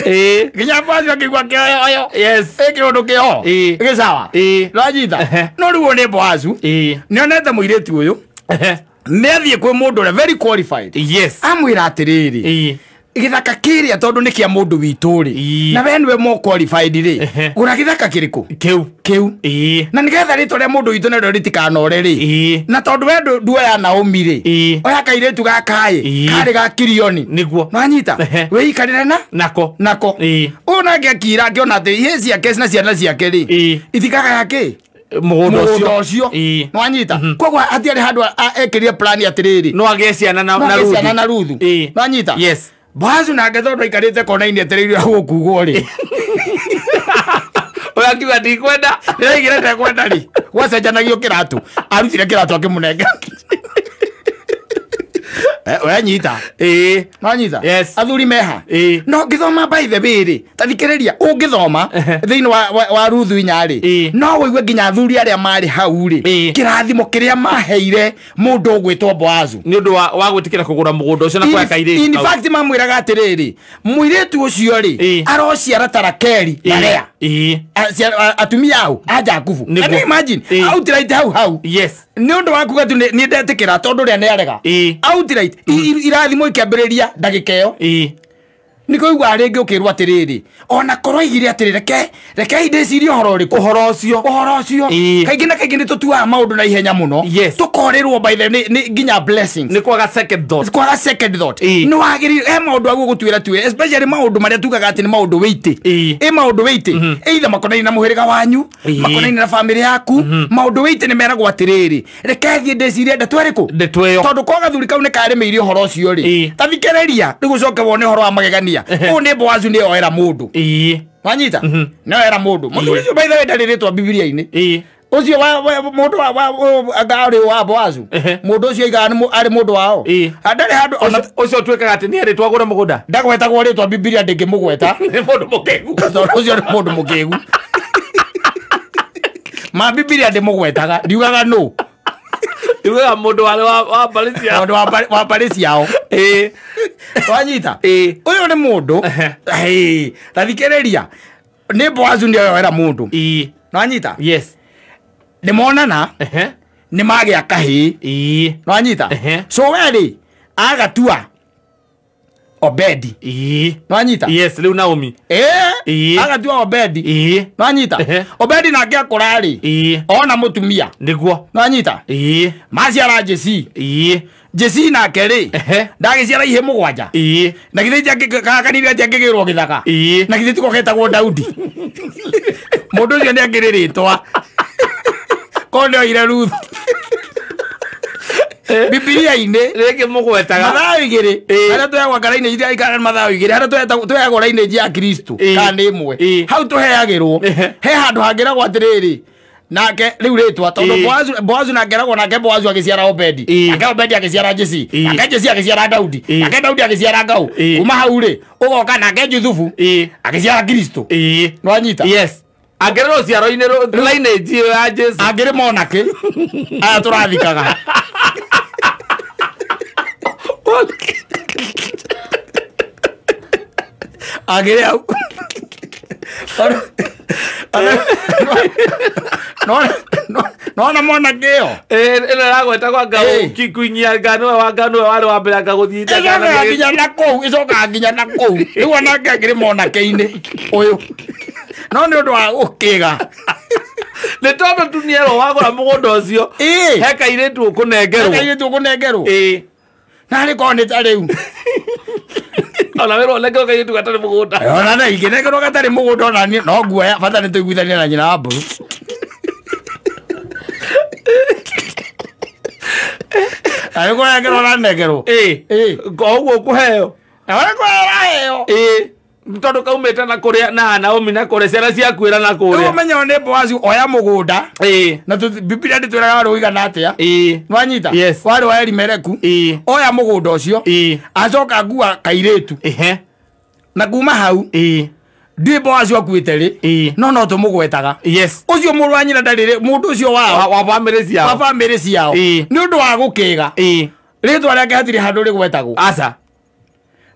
Ĩĩ. Nginya Boazu akĩigua kĩoyoyo. Yes. Ĩ kĩũndũ kĩho. Ĩĩ. Gĩ sawa. Ĩĩ. No anyita. Ehe. No rĩu ũyũ nĩ Boazu. Ĩĩ. Nĩonete mũirĩtu ũyũ. Ehe. Nĩ athiĩ kwĩ mũndũ ũrĩa very qualified. Yes. Amwĩra atĩrĩrĩ. Ĩĩ. Gĩthaka kĩrĩa tondũ nĩ kĩa mũndũ witũ rĩ. Ĩĩ. Na we nĩwe more qualified rĩ. Ehe. Gũra gĩthaka kĩrĩkũ? Kĩu. Kĩu. Ĩĩ. Na nĩgetha rĩtwa rĩa mũndũ witũ narĩo rĩtikanore rĩ. Ĩĩ. Na tondũ we nduoya Naomi rĩ. Ĩĩ. Oya kairĩtu gaka ĩ. Ĩĩ. Karĩ ga Kirioni. Nĩguo. No anyita. Ehe. Wĩikarĩre na Nako. nako. Ĩĩ. Ũyũ nake akira akĩona atĩ ihĩĩ ciake na ciana ciake rĩ. Ĩĩ. Itikagaya kĩ? Mũgũnda Mũgũnda ũcio. Ĩĩ. No anyita. Koguo hatiarĩ handũ ekĩrire plan atĩrĩrĩ. No agĩe ciana na No na agĩe Ruthu. ciana na Ruthu. Ĩĩ. No anyita. Yes. Boazu nake tondũ aikarĩte kona-inĩ etereire gũkugwo rĩ. Ũyũ akiuga ndikwenda. Nĩraigire ndekwenda rĩ. Gwacenjanagio kĩratũ. Arutire kĩratũ akĩmũnengera. We nyita. Ĩĩ. No nyita. Yes. Athuri meha. Ĩĩ. No ngĩthoma by the way rĩ, ta thikĩrĩria ũngĩthoma Ehe. thĩinĩ wa Ruthu inya rĩ, Ĩĩ. no ũigue nginya athuri arĩa marĩ hau rĩ, Ĩĩ. kĩrathimo kĩrĩa maheire mũndũ ũgwĩtwo Boazu. Nĩ ũndũ wa gwĩtĩkĩra kũgũra mũgũnda ũcio na kuoya kairĩtu In kau. fact mamwĩraga atĩrĩrĩ, mũirĩtu ũcio rĩ, Ĩĩ. arociara ta Rakeli na Ĩĩ. Lea. Ĩĩ. Atumia au a Jakubu. Nĩguo. Can you imagine? Ĩĩ. Outright hau hau. Yes. Nĩ ũndũ wa kuga tu nĩ ndetĩkĩra tondũ ũrĩa nĩarega. Ĩĩ. Outright irathimo ikĩambĩrĩria ndagĩka ĩyo. Ĩĩ. Nĩ kũigua rĩngĩ ũkĩrwo atĩrĩrĩ, ona korwo aigire atĩrĩ, rekei ndĩcirie ũhoro ũrĩkũ? Ũhoro ũcio. Ũhoro ũcio. Ĩĩ. Kaingĩ na kaingĩ nĩ tũtuaga maũndũ na ihenya mũno. Yes. Tũkorĩrwo by the nĩ nginya blessings. Nĩ kwaga second thought. Kwaga second thought. Ĩĩ. Nĩ wagĩrĩire he maũndũ aguo gũtuĩra tuĩre, especially maũndũ marĩa tugaga atĩ nĩ maũndũ wĩitĩ. Ĩĩ. Ĩ maũndũ wĩitĩ. Either makonainie na mũhĩrĩga wanyu, Ĩĩ. makonainie na bamĩrĩ yaku, maũndũ wĩitĩ nĩ meragwo atĩrĩrĩ, reke thiĩ ndĩcirie ndeto ĩrĩkũ? Ndeto ĩyo. Tondũ kwa gathuri kau nĩ karĩmĩire ũhoro ũcio rĩ. Ĩĩ. Ta thikĩrĩria rĩu ũcoke wone ũhoro wa magegania. Ũyũ nĩ Boazu nĩ oera mũndũ. Ĩĩ. Wanyita? Nĩ oera mũndũ. Mũthuri ũcio by the way ndarĩ rĩtwa Bibilia-inĩ. Ĩĩ. Ũcio wa mũndũ wa anga arĩ wa Boazu. Ehe. Mũndũ ũcio aigaga arĩ mũndũ wao. Ĩĩ. Ndarĩ handũ ona Ũcio ũtuĩkaga atĩ nĩ erĩtwo agũre mũgũnda. ndagwetagwo rĩtwa Bibilia ndĩngĩmũgweta. Nĩ mũndũ mũkĩgu. Tondũ ũcio nĩ mũndũ mũkĩgu. Ma Bibilia ndĩmũgwetaga ndiugaga nũ. Ndiugaga mũndũ warĩ wa mbarĩ ciao. Mũndũ wa mbarĩ ciao. Ĩĩ. Wanyita? Ĩĩ. Ũyũ nĩ mũndũ. Ehe. Ĩĩ. Ta thikĩrĩria. Nĩ Boazu nĩ oera mũndũ. Ĩĩ. Nwanyita? Yes. Nĩ monana Ehe. nĩ magĩa kahĩĩ. Ĩĩ. Nwanyita? Ehe. So we rĩ agatua Obedi. Ĩĩ. Nwanyita? Yes, rĩu Naomi. Ĩĩ. Ĩĩ. Agatua Obedi. Ĩĩ. Nwanyita? Ehe. Obedi nake akũra rĩ Ĩĩ. ona mũtumia. Nĩguo. Nwanyita? Ĩĩ. Maciara Jesi. Ĩĩ. Jesi nake rĩ Ehe. ndagĩciara ihĩ mũgwanja. Ĩĩ. Na githĩ kanini atiangĩgĩrwo gĩthaka. Ĩĩ. Na githĩ tiko getagwo Daudi. Mũndũ ũcio nĩ akĩrĩ rĩtwa. Korwo nĩ oire Ruth. Bibilia-inĩ Rĩngĩ mũgwetaga. mathayo igĩrĩ Ĩĩ. harĩa tũheagwo ngara-inĩ iria ikara mathayo igĩrĩ harĩa tũheagwo lineage ya Kristo Ĩĩ. kana nĩ ĩmwe Ĩĩ. hau tũheagĩrwo Ehe. he handũ hangĩragwo atĩrĩrĩ nake rĩu rĩtwa tondũ Ĩĩ. Boazu nake eragwo nake Boazu agĩciara Obedi Ĩĩ. nake Obedi agĩciara Jesi Ĩĩ. nake Jesi agĩciara Daudi Ĩĩ. nake Daudi agĩciara Ngau Ĩĩ. kuma hau rĩ ũgoka nake Juthubu Ĩĩ. agĩciara Kristo Ĩĩ. nĩwanyita? Yes. Angĩrĩ rũciaro-inĩ lineage ĩyo ya Jesu. Angĩrĩ monake aya tũrathikaga. Agĩrĩ hau. No na mwanake ĩyo. Ĩno ĩragwetagwo anga kikuinyia ngano wa ngano warĩ wa mbere anga gũthiĩ Ĩcokaga nginya na kũu, ĩcokaga nginya na kũu. Rĩu onake akĩrĩ mwanake-inĩ ũyũ. No nĩ ũndũ wa gũkĩga. Nĩ tondũ tu nĩerwo wagũra mũgũnda ũcio. He kairĩtu ũkũnengerwo. He kairĩtu ũkũnengerwo. Na rĩ korwo nĩ ta rĩu. Ona wĩrwo ũnengerwo kairĩtu gatarĩ mũgũnda. Ona na ingĩnengerwo gatarĩ mũgũnda ona niĩ no nguoya bata nĩ tũiguithanie na nyina wa mbũrũ. Arĩ kũnengerwo ũranengerwo. O ũguo ũkũheo. Na ũrĩa kũheo. Tondũ kaumĩte na kũrĩa na Naomi na kũrĩa ciana ciakuĩra na kũrĩa. Rĩu ũmenye nĩ Boazu oya mũgũnda. Na Biblia ndĩtwĩraga warĩ ũigana atĩa. Nĩwanyita? Warĩ wa Elimeleku. Oya mũgũnda ũcio. Acoka ngua kairĩtu. Na kuma hau. Ndiũĩ Boazu akuĩte rĩ. No no tũmũgwetaga. Ũcio mũrũ wa nyina ndarĩ mũndũ ũcio wao. Wa bamĩrĩ ciao. Wa bamĩrĩ ciao. Nĩ ũndũ wa gũkĩga. Rĩtwa rĩake hatirĩ handũ rĩgwetagwo. Aca.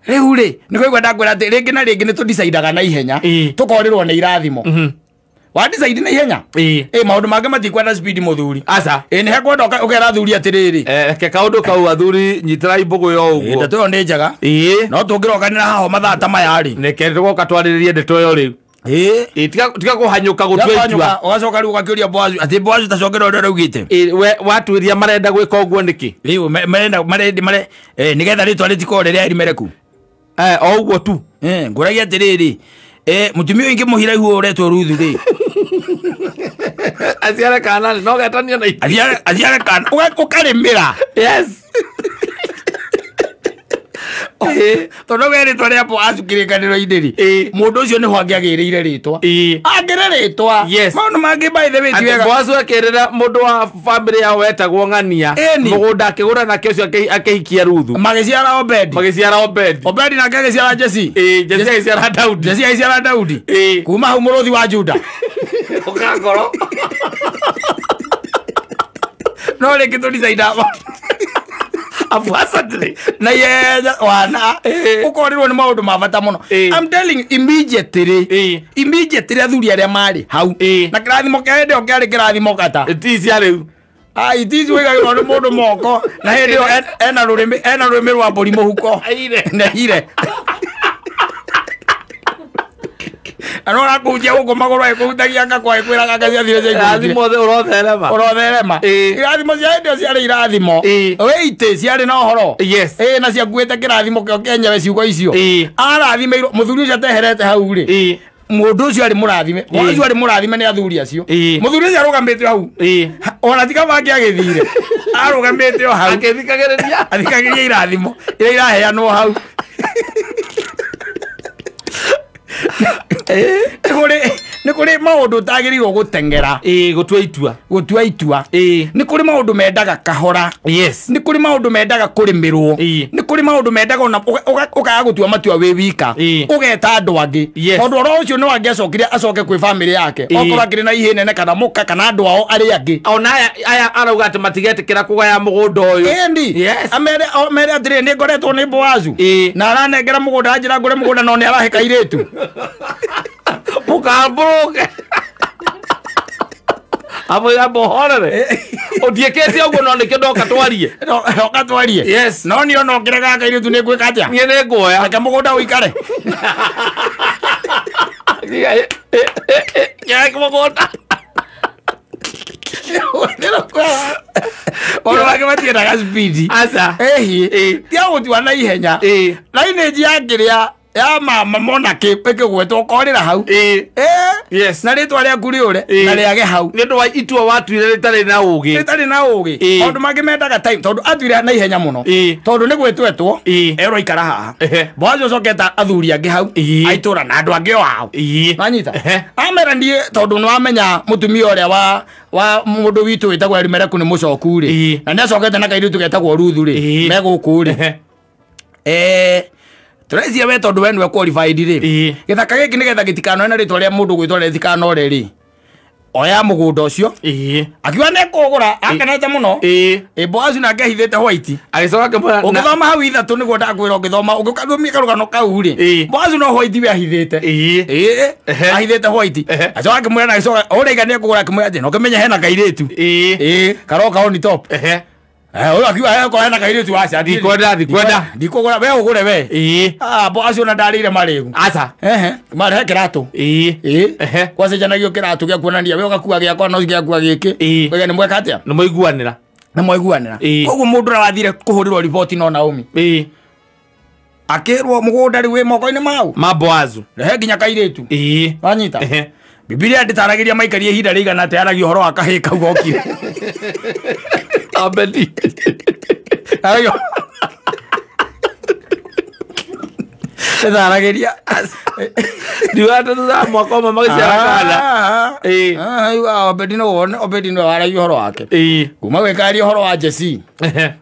Rĩu rĩ nĩ kũigua ndakwĩra atĩ rĩngĩ na rĩngĩ nĩ tũdecidaga na ihenya tũkorĩrwo nĩ irathimo. Wa decide na ihenya maũndũ mangĩ matikwenda speed mũthuri. Aca. Nĩ hekwenda ũkera athuri atĩrĩrĩ. Reke kaũndũ kau athuri nyitĩrai mbũgũ yo ũguo. Ndeto ĩyo nĩ njega. No tũngĩrokanĩra haho mathaa ta maya rĩ. Reke tũgoka twarĩrĩrie ndeto ĩyo rĩu. Tiga kũhanyũka gũtua itua. Ũgacoka rĩu ũgakĩũria Boazu atĩ Boazu tacokera ũrĩa ũraugĩte. We watuĩria marenda gwĩka ũguo nĩkĩ? Rĩu marenda nĩgetha rĩtwa rĩtikorwo rĩrĩa Elimeleku. O ũguo tu. Ngũragia atĩrĩrĩ mũtumia ũyũ ingĩmũhiraihu ũretwo Ruthu rĩ. Aciare kana no getania na aciare kana ũkarĩmĩra. Yes. Tondũ we rĩtwa rĩa Boazu kĩrĩkanĩro-inĩ rĩ mũndũ ũcio nĩho angĩagĩrĩire rĩtwa. Angĩrĩ rĩtwa. Maũndũ mangĩ by the way ti wega. Boazu akĩrĩra mũndũ wa bamĩrĩ yao wetagwo Ng'ania mũgũnda akĩgũra nake ũcio akĩhikia Ruthu. Magĩciara Obedi. Magĩciara Obedi. Obedi nake agĩciara Jesi. Jesi agĩciara Daudi. Jesi agĩciara Daudi. Kuma hau mũrũthi wa Juda. Ũkangoro. No rĩngĩ tũdecide Afuasatire. Na yenya wana ũkorirwo nĩ maũndũ ma bata mũno. I'm telling immediately. Immediately athuri arĩa marĩ hau. Na kĩrathimo kĩa hĩndĩ ĩyo kĩarĩ kĩrathimo kata. Ti cia rĩu. Itici wĩigagĩrwo nĩ mũndũ moko na hĩndĩ ĩyo ena rũrĩmĩ rwa mbũri mũhuko. Neire. Ano rakũhutia gũkũ magũrũ agĩkũhutagia ngakwa agĩkwĩraga anga ciathire ciaikũrũkire. Irathimo ũrotherema. Ũrotherema. Irathimo cia hĩndĩ ĩyo ciarĩ irathimo. Wĩite ciarĩ na ũhoro. Na ciakuĩte kĩrathimo kĩo kĩenyewe ciugo icio. Arathimĩirwo mũthuri ũcio ateherete hau rĩ. Mũndũ ũcio arĩ mũrathime. Ũcio arĩ mũrathime nĩ athuri acio. Mũthuri ũcio arũgamĩte hau. Ona ti kaba angĩagĩthire. Arũgamĩte o hau. Akĩthikagĩrĩria. Athikagĩrĩria irathimo iria iraheanwo hau. Nĩ kũrĩ maũndũ ũtagĩrĩirwo gũteng'era. Gũtua itua. Gũtua itua. Nĩ kũrĩ maũndũ mendaga kahora. Nĩ kũrĩ maũndũ mendaga kũrĩmĩrwo. Nĩ kũrĩ maũndũ mendaga ona ũkaga gũtua matua wĩ wika. Ũgeta andũ angĩ. Tondũ ũhoro ũcio no angĩacokire acoke kwĩ bamĩrĩ yake. Okorwo akĩrĩ na ihĩ nene kana mũka kana andũ ao arĩa angĩ. Ona aya arauga atĩ matigetĩkĩra kũgaya mũgũnda ũyũ. Ĩni. Amere atĩrĩ nĩ ngoretwo nĩ Boazu. Na aranengera mũgũnda anjĩra ngũre mũgũnda no nĩ arahe kairĩtu. Mũkambũrũke. Amwĩra mũhorere. Ũndiĩkĩte ũguo no nĩkĩo ndoka twarie. Ndoka twarie. No niĩ ona ũngĩregaga kairĩtu nĩ ngwĩka atĩa? Niĩ nĩ nguoya. Reke mũgũnda ũikare. Reke mũgũnda. Maũndũ mangĩ matiendaga speed. Aca. Tiga gũtua na ihenya. Lineage ya kĩrĩa ya mama monake ĩkĩgwetwo ũkorĩra hau. Na rĩtwa rĩaku rĩũre na rĩage hau. Nĩ ũndũ wa itua watuire rĩtarĩ na ũgĩ. Rĩtarĩ na ũgĩ. Maũndũ mangĩ mendaga time tondũ atuire na ihenya mũno. Tondũ nĩ gwĩtwetwo erwo ikara haha. Boazu acoketa athuri angĩ hau a itũra na andũ angĩ o ao. Nĩwanyita? Amera niĩ tondũ nĩwamenya mũtumia ũrĩa wa mũndũ witũ wĩtagwo Elimeleku nĩ mũcoku rĩ. Na nĩacokete na kairĩtu getagwo Ruthu rĩ. Me gũkũ rĩ. Tũrecia we tondũ we nĩwe qualified rĩ. Gĩthaka gĩkĩ nĩgetha gĩtikanore na rĩtwa rĩa mũndũ gwĩtwo rĩtikanore rĩ. Oya mũgũnda ũcio. Akiuga nĩ kũgũra akenete mũno. Boazu nake ahithĩte white. Agĩcoka akĩmwĩra Ũngĩthoma hau ithatũ nĩguo ndakwĩra ũngĩthoma ũngĩkathomia karũgano kau rĩ. Boazu no white we ahithĩte. Ahithĩte white. Acoka akĩmwĩra na agĩcoka ũraiga nĩ kũgũra akĩmwĩra atĩ no kĩmenye hena kairĩtu. Karoka on top. Ũyũ akiuga he hena kairĩtu aca. Ndikwenda ndikũgũra we ũgũre we. Boazu ona ndarĩire marĩgu. Aca. Marehe kĩratũ. Gwacenjanagio kĩratũ gĩa kuonania we ũgakua gĩakwa no gĩakua gĩkĩ. Koguo nĩ mweka atĩa? Nĩ mwaiguanĩra. Nĩ mwaiguanĩra. Koguo mũndũ ũrĩa wathire kũhũrĩrwo riboti no Naomi. Akĩrwo mũgũnda rĩu wĩ moko-inĩ mau. Ma Boazu. Rehe nginya kairĩtu. Wanyita? Bibilia ndĩtaragĩria maikarie ihinda rĩigana atĩa yaragia ũhoro wa kahĩĩ kau gokire. Abedi. Aragia. Ndĩtaragĩria. Ndiuga thutha wa mwaka ũmwe magĩciara kana. Obedi no wone Obedi no waragia ũhoro wake. Kuma gwĩkaria ũhoro wa Jesse.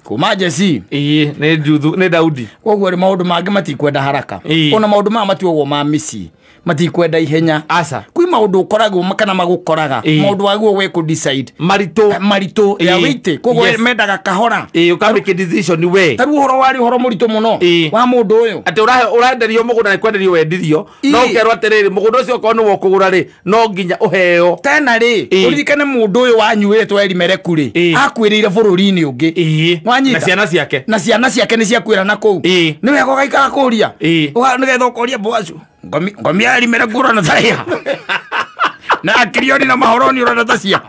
Kuma Jesse. Nĩ Juthu nĩ Daudi. Koguo rĩ maũndũ mangĩ matikwenda haraka. Ona maũndũ maya matuagwo ma mĩciĩ matikwenda ihenya. Aca. Kwĩ maũndũ ũkoragwo kana magũkoraga. Maũndũ waguo we kũ decide. Maritũ. Ya wĩite. Koguo mendaga kahora. Ũka make decision we. Ta rĩu ũhoro warĩ ũhoro mũritũ mũno wa mũndũ ũyũ. Atĩ ũrenderio mũgũnda nĩ kwenderio wendirio. No ũkerwo atĩrĩrĩ mũgũnda ũcio okorwo nĩwe ũkũgũra rĩ no nginya ũheo. Tena rĩ ũririkane mũndũ ũyũ wanyu wĩtwo Elimeleki rĩ akuĩrĩire bũrũri-inĩ ũngĩ. Wanyita? Na ciana ciake. Na ciana ciake nĩ ciakuĩra na kũu. Nĩ wega ũgaikara kũria. Nĩgetha ũkoria Boazu. Ngomia Elimeleki ũrona ta na akirioni na mahoroni ũrona ta cia.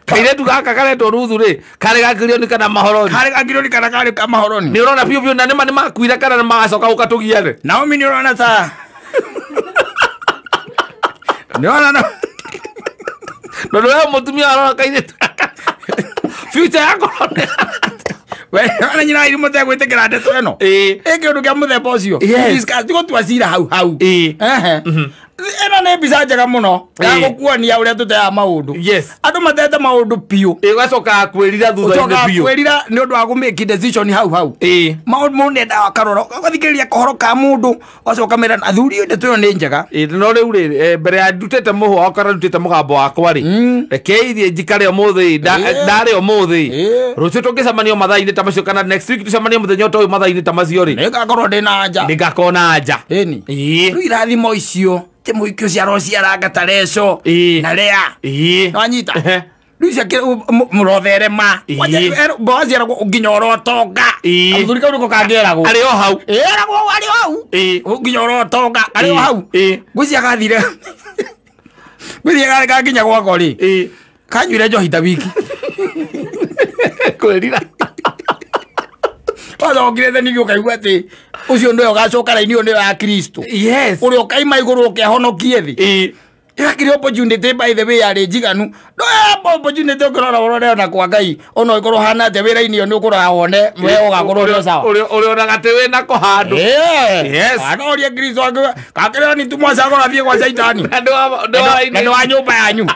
Kairĩtu gaka karetwo Ruthu rĩ karĩ gakirioni kana mahoroni. Karĩ gakirioni kana karĩ ka mahoroni. Nĩ ũrona biũ biũ na nĩma nĩmakuire kana nĩmagacoka gũkatũgia rĩ. Naomi nĩ ũrona ta. Nĩ ũrona na. No nĩwe mũtumia arora kairĩtu gaka. Future yako. We ona nyina iri mũte gwĩtĩkĩra ndeto ĩno. Ĩ kĩũndũ kĩa mũthemba ũcio. Tigũtua cira hau hau. Ĩno nĩ mbica njega mũno ya gũkuonia ũrĩa tũteaga maũndũ. Andũ matete maũndũ biũ. Ũgacoka kwĩrira thutha-inĩ biũ. Kwĩrira nĩ ũndũ wa gũ make decision hau hau. Maũndũ mũndũ endaga akarora ũgathikĩrĩria kohoro ka mũndũ ũgacoka ũkamwĩra athuri ndeto ĩyo nĩ njega. No rĩu rĩ mbere ya ndutĩte mũhwa kana ndutĩte mũgambo wakwa rĩ reke ithiĩ njikare ũmũthĩ ndarĩ ũmũthĩ rũciũ tũngĩcemania mathaa-inĩ ta macio kana next week tũcemanie mũthenya ta ũyũ mathaa-inĩ ta macio rĩ nĩngakorwo ndĩna anja. Nĩngakorwo na anja. Ĩni. Rĩu irathimo icio ti mũhiki ũcio arociaranga ta Reco na Lea. Nĩwanyita? Rĩu ciake mũrotherema. Boazi eragwo nginya ũrotonga. Kamũthuri kau nĩko kangĩeragwo. Arĩ o hau. Eragwo arĩ o hau. Nginya ũrotonga arĩ o hau. Ngwĩciria gathire. Ngwĩciria gakinya gwako rĩ. Kanyuire njohi ta wiki. Kwĩrira. Wacokire theni ũkaigua atĩ ũcio nĩwe ũgacoka raini ĩyo nĩyo ya Kristo. Ũrĩa ũkaima igũrũ ũkehonokie thĩ. Ĩgakĩrĩ opportunity by the way yarĩ njiganu. No opportunity ũkĩrora ũrore ona kwa Ngai ona ũngĩkorwo ũhana atĩa wĩra-inĩ ũyũ nĩ ũkũrora wone we ũgakorwo ũrĩ o sawa. Ũrĩa onaga atĩ wĩna ko handũ. Anoria Kristo kakĩrĩo nĩ tumwacagũra thiĩ gwa Caitani. Na nĩ wa nyũmba yanyu.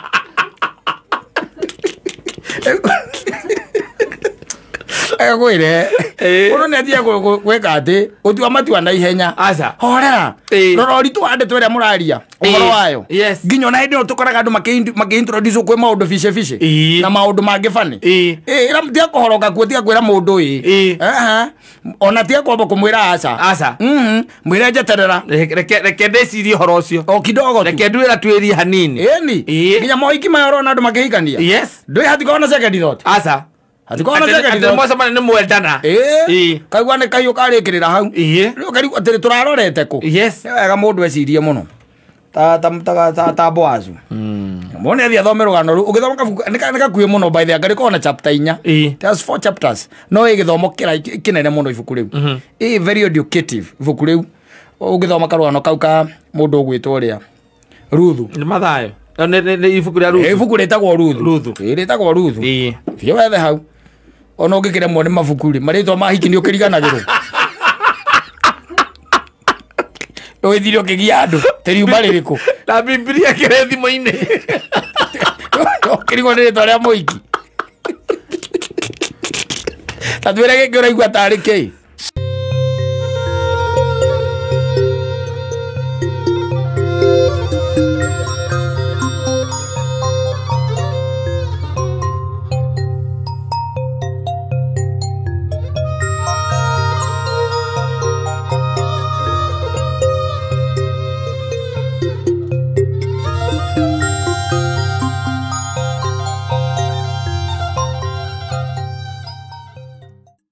Agwire mũndũ nĩ athiaga gwĩka atĩ gũtua matua na ihenya. Aca. Horera. Rora ũritũ wa ndeto ĩrĩa mũraria ũhoro wayo. Nginya ona hĩndĩ ĩyo tũkoraga andũ makĩ-introduce kwĩ maũndũ bice bice na maũndũ mangĩ funny. Ĩra tiga kũhoroka kuo tiga kwĩra mũndũ ĩ. Ona tiga kwamba kũmwĩra aca. Aca. Mwĩre njeterera. Reke ndĩcirie ũhoro ũcio. O kidogo tu. Reke nduĩra twĩrie hanini. Ĩni. Nginya mohiki maya ũrona andũ makĩhikania. Ndũĩ hatikorwo na second thought. Aca. Hatikorwo na second thought. Mwacemania nĩ mwendana. Kaigua nĩ kaiũ karĩkĩrĩra hau. Rĩu ũkarigwo atĩrĩ tũrarorete kũ. Nĩ wega mũndũ ecirie mũno. Ta Boazu. Mũndũ nĩ athiĩ athome rũgano rũu. Ũgĩthoma kabuku nĩ gakuhĩ mũno by the way ngarĩkorwo na chapter 4. There's 4 chapters. No ĩ gĩthomo kĩnene mũno ibuku rĩu. Ĩ very educative ibuku rĩu. Ũngĩthoma karũgano kau ka mũndũ ũgwĩtwo ũrĩa Ruthu. Nĩ Mathayo. Nĩ ibuku rĩa Ruthu. Ibuku rĩtagwo Ruthu. Rĩtagwo Ruthu. Thiĩ wethe hau. Ona ũngĩkĩremwo nĩ mabuku rĩ marĩtwa ma hiki nĩ ũkĩriganagĩrwo. Ũgĩthire ũkĩgia andũ tĩriuma rĩrĩkũ. Na Bibilia kĩrĩ thimũ-inĩ. Ũkĩrigwo nĩ rĩtwa rĩa mũhiki. Ta twĩre gĩkĩ ũraigua tarĩ kĩĩ.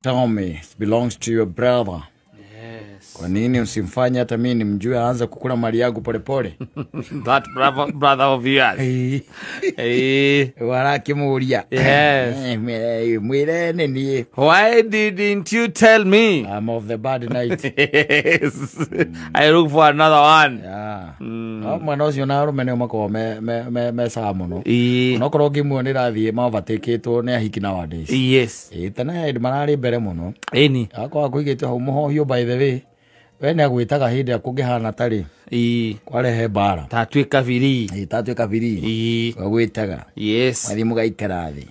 Tell me, it belongs to your brother. Yes. Kwa nini usimfanye hata mimi nimjue aanze kukula mali yangu polepole? That brother of yours. Eh. Warakimuria. Yes. Mwire nini? Why didn't you tell me? I'm of the bad night. Yes. I look for another one. Yeah. Mwana ũcio na arũme nĩo makoragwo me sawa mũno. Eh. Onokorwo ngĩmuonera thiĩ maovertakĩtwo nĩ ahiki nowadays. Yes. Tene hĩndĩ mararĩ mbere mũno. Ĩni. Akoragwo kũigĩtwo hau mũhohio by the way. We nĩ agwĩtaga hĩndĩ ĩrĩa kũngĩhana tarĩ. Kwarehe mbara. Tatuĩka biri. Tatuĩka biri. Agwĩtaga. Yes. Mathiĩ mũgaikara thĩ.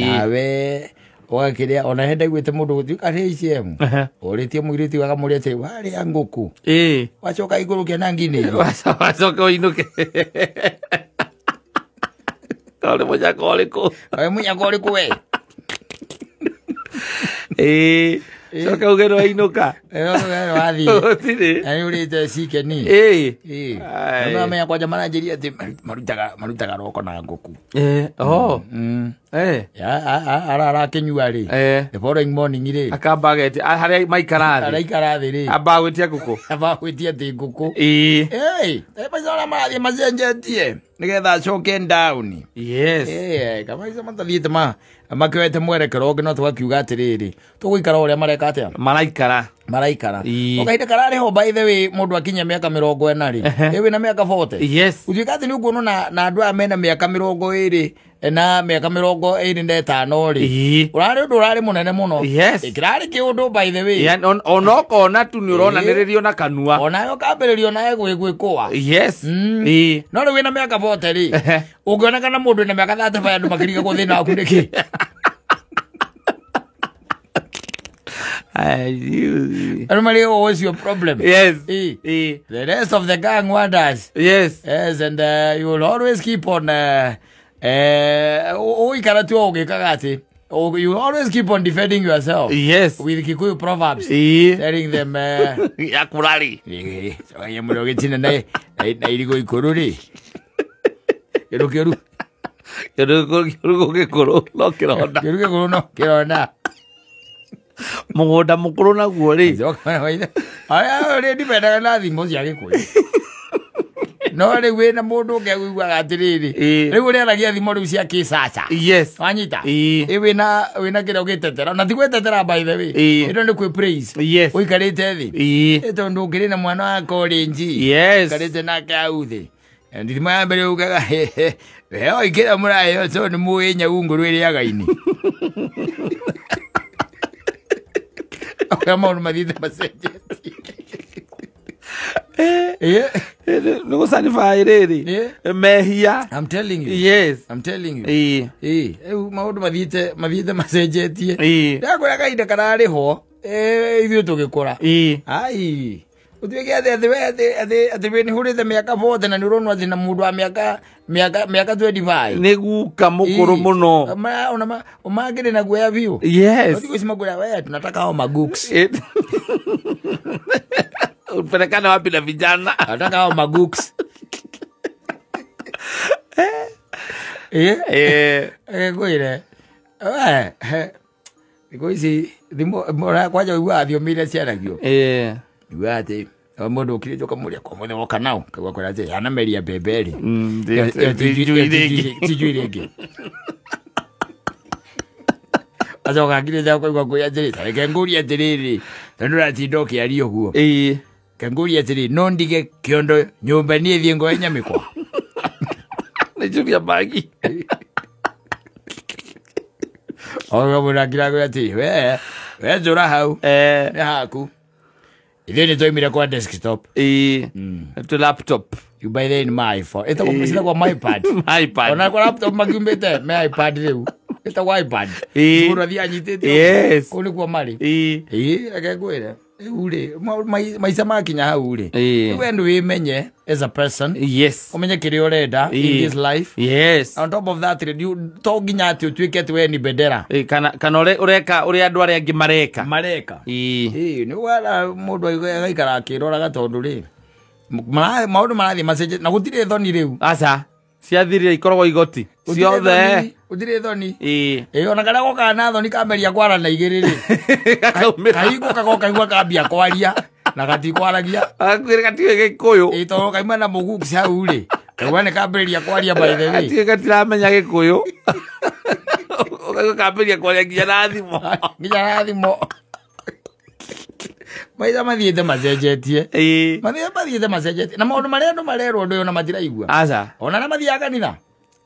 Nawe ũgakĩrĩa ona hĩndĩ aiguĩte mũndũ gũtuĩka HM. Ũrĩtie mũirĩtu akamũria atĩ warĩa ngũkũ. Wacoka igũrũkia na nginĩ. Wacoka ũinũke. Ũrĩ mũnyaka ũrĩkũ? Ũrĩ mũnyaka ũrĩkũ we? Coka uge nĩ wainũka. Wathiĩ. Gũtirĩ. Na nĩ ũrĩte cikeni. Nĩ ũramenya kwanja maranjĩria atĩ marutaga roko na ngũkũ. Oh. Arakĩnyua rĩ. The following morning rĩ. Akamba agetia harĩa maikara thĩ. Araikara thĩ rĩ. Amba gwĩtia ngũkũ. Amba gwĩtia atĩ ngũkũ. Maica marĩa marathiĩ macenjetie nĩgetha acoke down. Yes. Kamaica matathiĩte makĩoete mwerekero ũngĩ no tũgakiuga atĩrĩrĩ tũgũikara ũrĩa mareka atĩa? Maraikara. Maraikara. O kahinda kararĩ ho by the way mũndũ akinya mĩaka 40 rĩ. Wĩna mĩaka 40. Yes. Ũtuĩka atĩ nĩ ũkuonwo na andũ aya mena mĩaka 20 na mĩaka 25 rĩ. Ũrarĩ ũndũ ũrarĩ mũnene mũno. Yes. Kĩrarĩ kĩũndũ by the way. Onokona tu nĩ ũronanĩrĩrio na kanua. Onawe ũkambĩrĩrio nawe gwĩkũa. Yes. No rĩu wĩna mĩaka 40 rĩ. Ũngĩonekana mũndũ wĩna mĩaka 35 andũ makĩrigagwo thĩna waku nĩkĩ? Everybody, what's your problem? Yes. The rest of the gang wonders. Yes. Yes, and you will always keep on. You will always keep on defending yourself. Yes. With Kikuyu proverbs. Telling them. Yakurari. Mũgũnda mũkũrũ naguo rĩ. Arĩa ndimendaga na thimo cia Gĩkũyũ. No rĩu wĩna mũndũ ũngĩ aiguaga atĩrĩrĩ. Rĩu ũrĩaragia thimo rĩu cia kĩcaca. Yes. Wanyita? Wĩna kĩrĩa ũgĩtetera. Na ti gwĩtetera by the way. Ĩno nĩ kwĩ praise. Yes. Ũikarĩte thĩ. Tondũ ũkĩrĩ na mwana wa college. Yes. Ũikarĩte nake hau thĩ. Thimo ya mbere ugaga we oikĩra mũraheo tondũ nĩ mũĩ nyau ngũrũ ĩrĩaga ini. Ũrĩa maũndũ mathiĩte macenjetie. Nĩ gũcanibaya rĩrĩ. Mehia. I'm telling you. Yes. I'm telling you. Rĩu maũndũ mathiĩte macenjetie. Ndakwĩra kahinda kararĩ ho ithuĩ tũgĩkũra. Ai. Ũtuĩke atĩ we nĩ hũrĩte mĩaka 40 na nĩ ũronwo atĩ na mũndũ wa mĩaka 25. Nĩ guka mũkũrũ mũno. Ũmangĩrĩ na guoya biũ. Yes. Thikũ ici makwĩra we tunataka hao maguks. Upelekana wapi na vijana? Nataka hao maguks. Ngwĩre. Thikũ ici thimũ kwanja ũiguaga thiomi iria ciaragio. Ugaga atĩ mũndũ ũkirĩte ũkamũria kwa mũthĩ woka nao kaigua kwĩra atĩ anameria mbembe rĩ. Tijui rĩngĩ. Acoka akirĩte akaigua kwĩra atĩrĩ reke ngũrie atĩrĩrĩ tondũ ũratinda ũkĩaria ũguo. Reke ngũrie atĩrĩ no ndige kĩondo nyũmba niĩ thiĩ ngoe nyamĩkwa. Nĩ Julia Magi. Oga mũndũ akirakwĩra atĩrĩ we njũra hau nĩ haku. Ithuĩ nĩ twaumire kwa desktop. To laptop. You buy then my iPhone. Ĩtagwo my iPad. iPad. Ona kwa laptop makiumĩte me iPad rĩu. Ĩtagwo iPad. Mũndũ athiĩ anyitĩte. Yes. Kũu nĩkuo marĩ. Reke ngwĩre. Rĩu rĩ maica makinya hau rĩ. We nĩ wĩmenye as a person. Yes. Ũmenye kĩrĩa ũrenda in this life. Yes. On top of that rĩ to nginya atĩ ũtuĩke atĩ we ni bendera. Kana ũreka ũrĩa andũ arĩa angĩ mareka. Mareka. Nĩ wara mũndũ agaikara akĩroraga tondũ rĩ maũndũ marathiĩ macenjetie na gũtirĩ thoni rĩu. Aca. Ciathirire ikoragwo igoti. Ciothe. Gũtirĩ thoni. Ĩĩ ona karĩa gokaga na thoni kamberia kwara na igĩrĩ rĩ. Kahingo kagoka kaigua kambia kwaria na gatikwaragia. Gakwĩra gatiũĩ Gĩkũyũ. Ĩĩ tondũ kaima na mũguci hau rĩ. Kaigua nĩ kambĩrĩria kwaria by the way. Gatiũĩ gatiramenya Gĩkũyũ. Ũkaigua kambĩrĩria kwaria nginya na thimũ. Nginya na thimũ. Maica mathiĩte macenjetie. Mathiĩte macenjetie. Na maũndũ marĩa andũ marerwo ũndũ ũyũ na matiraigua. Aca. Ona arĩa mathiaga kanitha.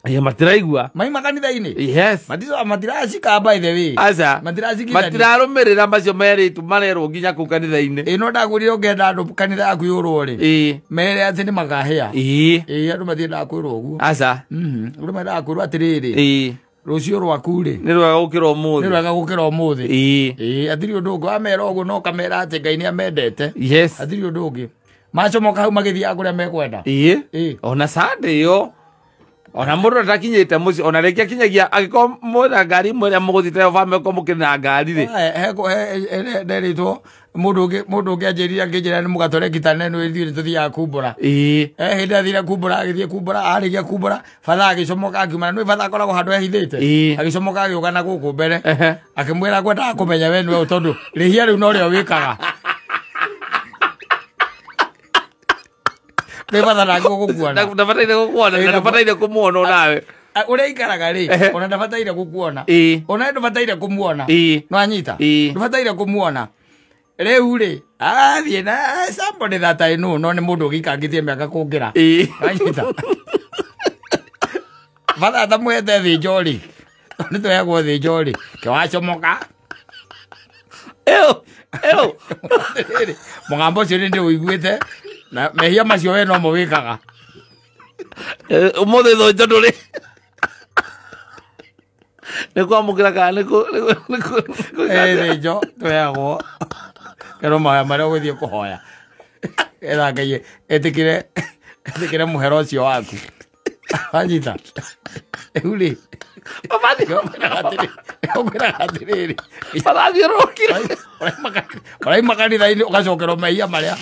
Ĩĩ matiraigua. Maima kanitha-inĩ. Yes. Matiracika by the way. Aca. Matiracikithania. Matirarũmĩrĩra macio merĩtwo marerwo nginya kũu kanitha-inĩ. Ĩĩ no ndakwĩrire ũngĩenda andũ kanitha yaku yũrwo rĩ. Ĩĩ. Mere atĩ nĩ makahĩa. Ĩĩ. Ĩĩ andũ mathiendaga kwĩrwo ũguo. Aca. Andũ mendaga kwĩrwo atĩrĩrĩ. Ĩĩ. Rũciũ rwaku rĩ. Nĩ rwega gũkĩra ũmũthĩ. Nĩ rwega gũkĩra ũmũthĩ. Ĩĩ. Ĩĩ hatirĩ ũndũ ũngĩ wamera ũguo no ũkamera atĩ Ngai nĩ amendete. Yes. Hatirĩ ũndũ ũngĩ. Macomoka hau magĩthiaga kũrĩa mekwenda. Ĩĩ. Ĩĩ. Ona Sunday ĩyo ona mũndũ atakinyĩte mũciĩ ona rĩngĩ akinyagia angĩkorwo mwĩna ngari imwe ĩrĩa mũgũthiĩte nayo bamĩrĩ okorwo mũkĩrĩ na ngari rĩ. Nderĩtwo mũndũ ũngĩ anjĩrire akĩnjĩra nĩ mũgatoreki ta neno ithuĩ nĩ tũthiaga kumbũra. Ĩĩ. Hĩndĩ athire kumbũra agĩthiĩ kumbũra arĩkia kumbũra batha agĩcomoka akiuma na nĩ batha akoragwo handũ ehithĩte. Agĩcomoka agĩũka na gũkũ mbere. Akĩmwĩra ngwendaga kũmenya we nĩwe tondũ rĩhia rĩu norĩo wĩkaga. Nĩ batha ndangĩgũkuona. Ndabataire gũkuona na ndabataire kũmuona onawe. Ũrĩa ikaraga rĩ ona ndabataire gũkuona. Ona ndũbataire kũmuona. No anyita. Ndũbataire kũmuona. Rĩu rĩ athiĩ na somebody that I know no nĩ mũndũ ũgĩikangĩtie mĩaka kũngĩra. Anyita. Batha atamũhete thĩnjo rĩ. Nĩ tũheagwo thĩnjo rĩ. Kĩwacomoka. Ĩũ. Ĩũ. Mũgambo ũcio nĩ ndĩũiguĩte. Na mehia macio we no mo wĩkaga. Ũmũthĩ thonjo ndũrĩ. Nĩ kwamũkĩra kana nĩ thĩnjo tũheagwo. Kerwo mahoya marĩa ũgũthiĩ kũhoya. Etha Ngai etĩkĩre mũhera ũcio waku. Wanyita. Rĩu rĩ. Ũkwĩraga atĩrĩrĩ. Marathiũrũrũkire. Ũraima kanitha-inĩ ũgacokerwo mehia marĩa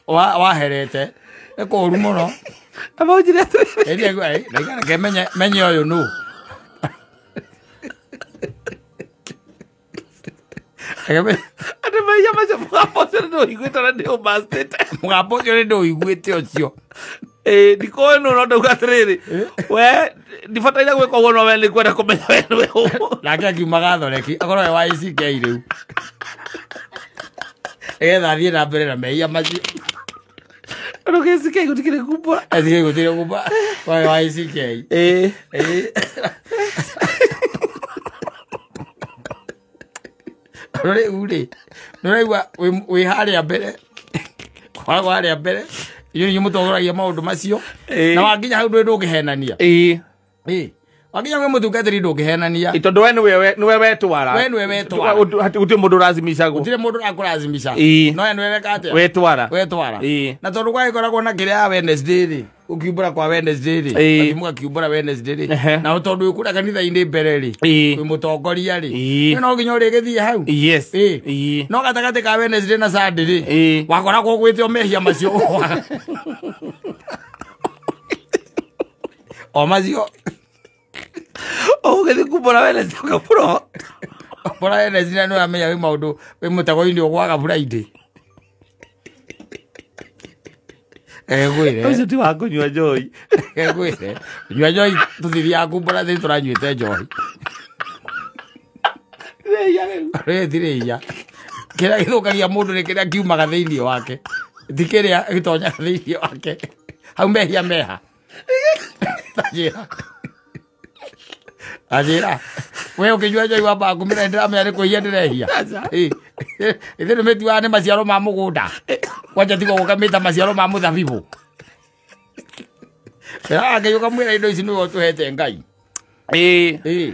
waherete. Nĩ kũũru mũno. Amaunjire atĩrĩrĩ. Reke menye ũyũ nũ. Atĩ mehia macio mũgambo ũcio nĩ ndĩũiguĩte na ndĩũmastĩte. Mũgambo ũcio nĩ ndĩũiguĩte ũcio. Ĩĩ ndikũĩ nũ no ndauga atĩrĩrĩ. We ndibataire gwĩka ũguo no we nĩ ngwenda kũmenya we nĩwe ũ. Nake akiuma gathoreki akorwo we wa ICK rĩu. Nĩgetha athiĩ na mbere na mehia macio. Andũ ICK gũtikĩrĩ kumbũra. ICK gũtirĩ kumbũra. We wa ICK. Ĩĩ. Rĩu rĩ nĩũraigua wĩ harĩa mbere koragwo harĩa mbere inyuĩ nĩinyuĩ mũtongoragia maũndũ macio na wakinya hau ndũĩ ndũngĩhenania. Ĩĩ wakinya kwĩ mũtungatĩri ndũngĩhenania tondũ we nĩwe wetwara. We nĩwe wetwara. Gũtirĩ mũndũ ũracimicagwo. Gũtirĩ mũndũ ũrakũracimica. No we nĩwe weka atĩa? Wetwara. Wetwara. Na tondũ gwagĩkoragwo na kĩrĩa ya Wednesday rĩ ũkiumbũra kwa Wednesday rĩ atĩ mũgakiumbũra Wednesday rĩ na tondũ wĩ kũrĩa kanitha-inĩ mbere rĩ wĩ mũtongoria rĩ we no nginya ũrĩgĩthiĩ hau. Yes. No gatagatĩ ka Wednesday na Sunday rĩ wakoragwo ũgwĩte o mehia macio o macio. Ũgĩthiĩ kumbũra Wednesday ũkambũra. Mbũra Wednesday na nĩũramenya wĩ maũndũ wĩ mũtego-inĩ ũgwaga Friday. Ngwĩre. Ũcio ti wa kũnyua njohi. Ngwĩre. Nyua njohi tũtithiaga kumbũra thĩ tũranyuĩte njohi. Rĩu ti rĩhia. Kĩrĩa gĩthũkagia mũndũ nĩ kĩrĩa kiumaga thĩinĩ wake. Ti kĩrĩa gĩtonyaga thĩinĩ wake. Hau mehia meha. Tanjĩra. Anjĩra. We ũkĩnyua njohi wambaga kũmĩra ndĩramenya nĩ kwĩhia ndĩrehia. Ithuĩ nĩmĩtuaga nĩ maciaro ma mũgũnda. Kwanja tiga gũkamĩta maciaro ma mũthabibũ. Ĩraga Ngai ũkamwĩra indo ici nĩwe ũtũhete Ngai. Ĩĩ.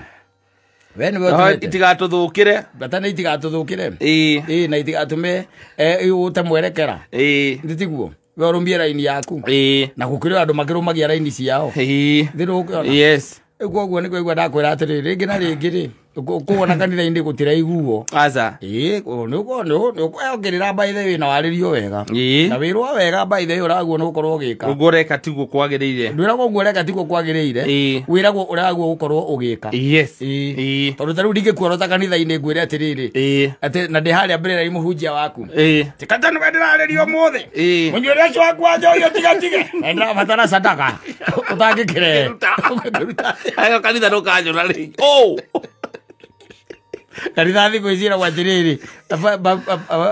We nĩwe ũtũhete. Itigatũthũkĩre. Bata nĩ itigatũthũkĩre. Ĩĩ. Na itigatũme ũte mwerekera. Ĩĩ. Nĩ tiguo? We ũrũmie raini yaku. Ĩĩ. Na gũkĩrĩ andũ makĩrũmagia raini ciao. Ĩĩ. Thĩ ndũkĩona? Yes. Rĩu koguo nĩkũigua ndakwĩra atĩrĩrĩ rĩngĩ na rĩngĩ rĩ Kuona kanitha-inĩ gũtiraiguo. Aca. Ĩĩ, nĩũkwongerera by the way na warĩrio wega. Ĩĩ. Na wĩrwo wega by the way ũraguo nĩ gũkorwo ũgĩka. Ũguo ũreka tiguo kwagĩrĩire. Ndwĩragwo ũguo ũreka tiguo kwagĩrĩire. Ĩĩ. Wĩragwo ũraguo gũkorwo ũgĩka. Yes. Ĩĩ. Ĩĩ. Tondũ ta rĩu ndingĩkuorota kanitha-inĩ ngwĩre atĩrĩrĩ. Ĩĩ. Atĩ na ndĩ harĩa mbere ya mũhunjia waku. Ĩĩ. Tikata nĩwe ndĩrarĩria ũmũthĩ. Ĩĩ. Mũnyuĩre ũcio waku wa njohi ũtigatige. Na ndĩrabatara sadaka. Ũtangĩkĩrehe. Ũngĩkĩruta. Ayo kanitha ndũkanjũra rĩngĩ. Oh. Kanitha thikũ ici ĩragwo atĩrĩrĩ,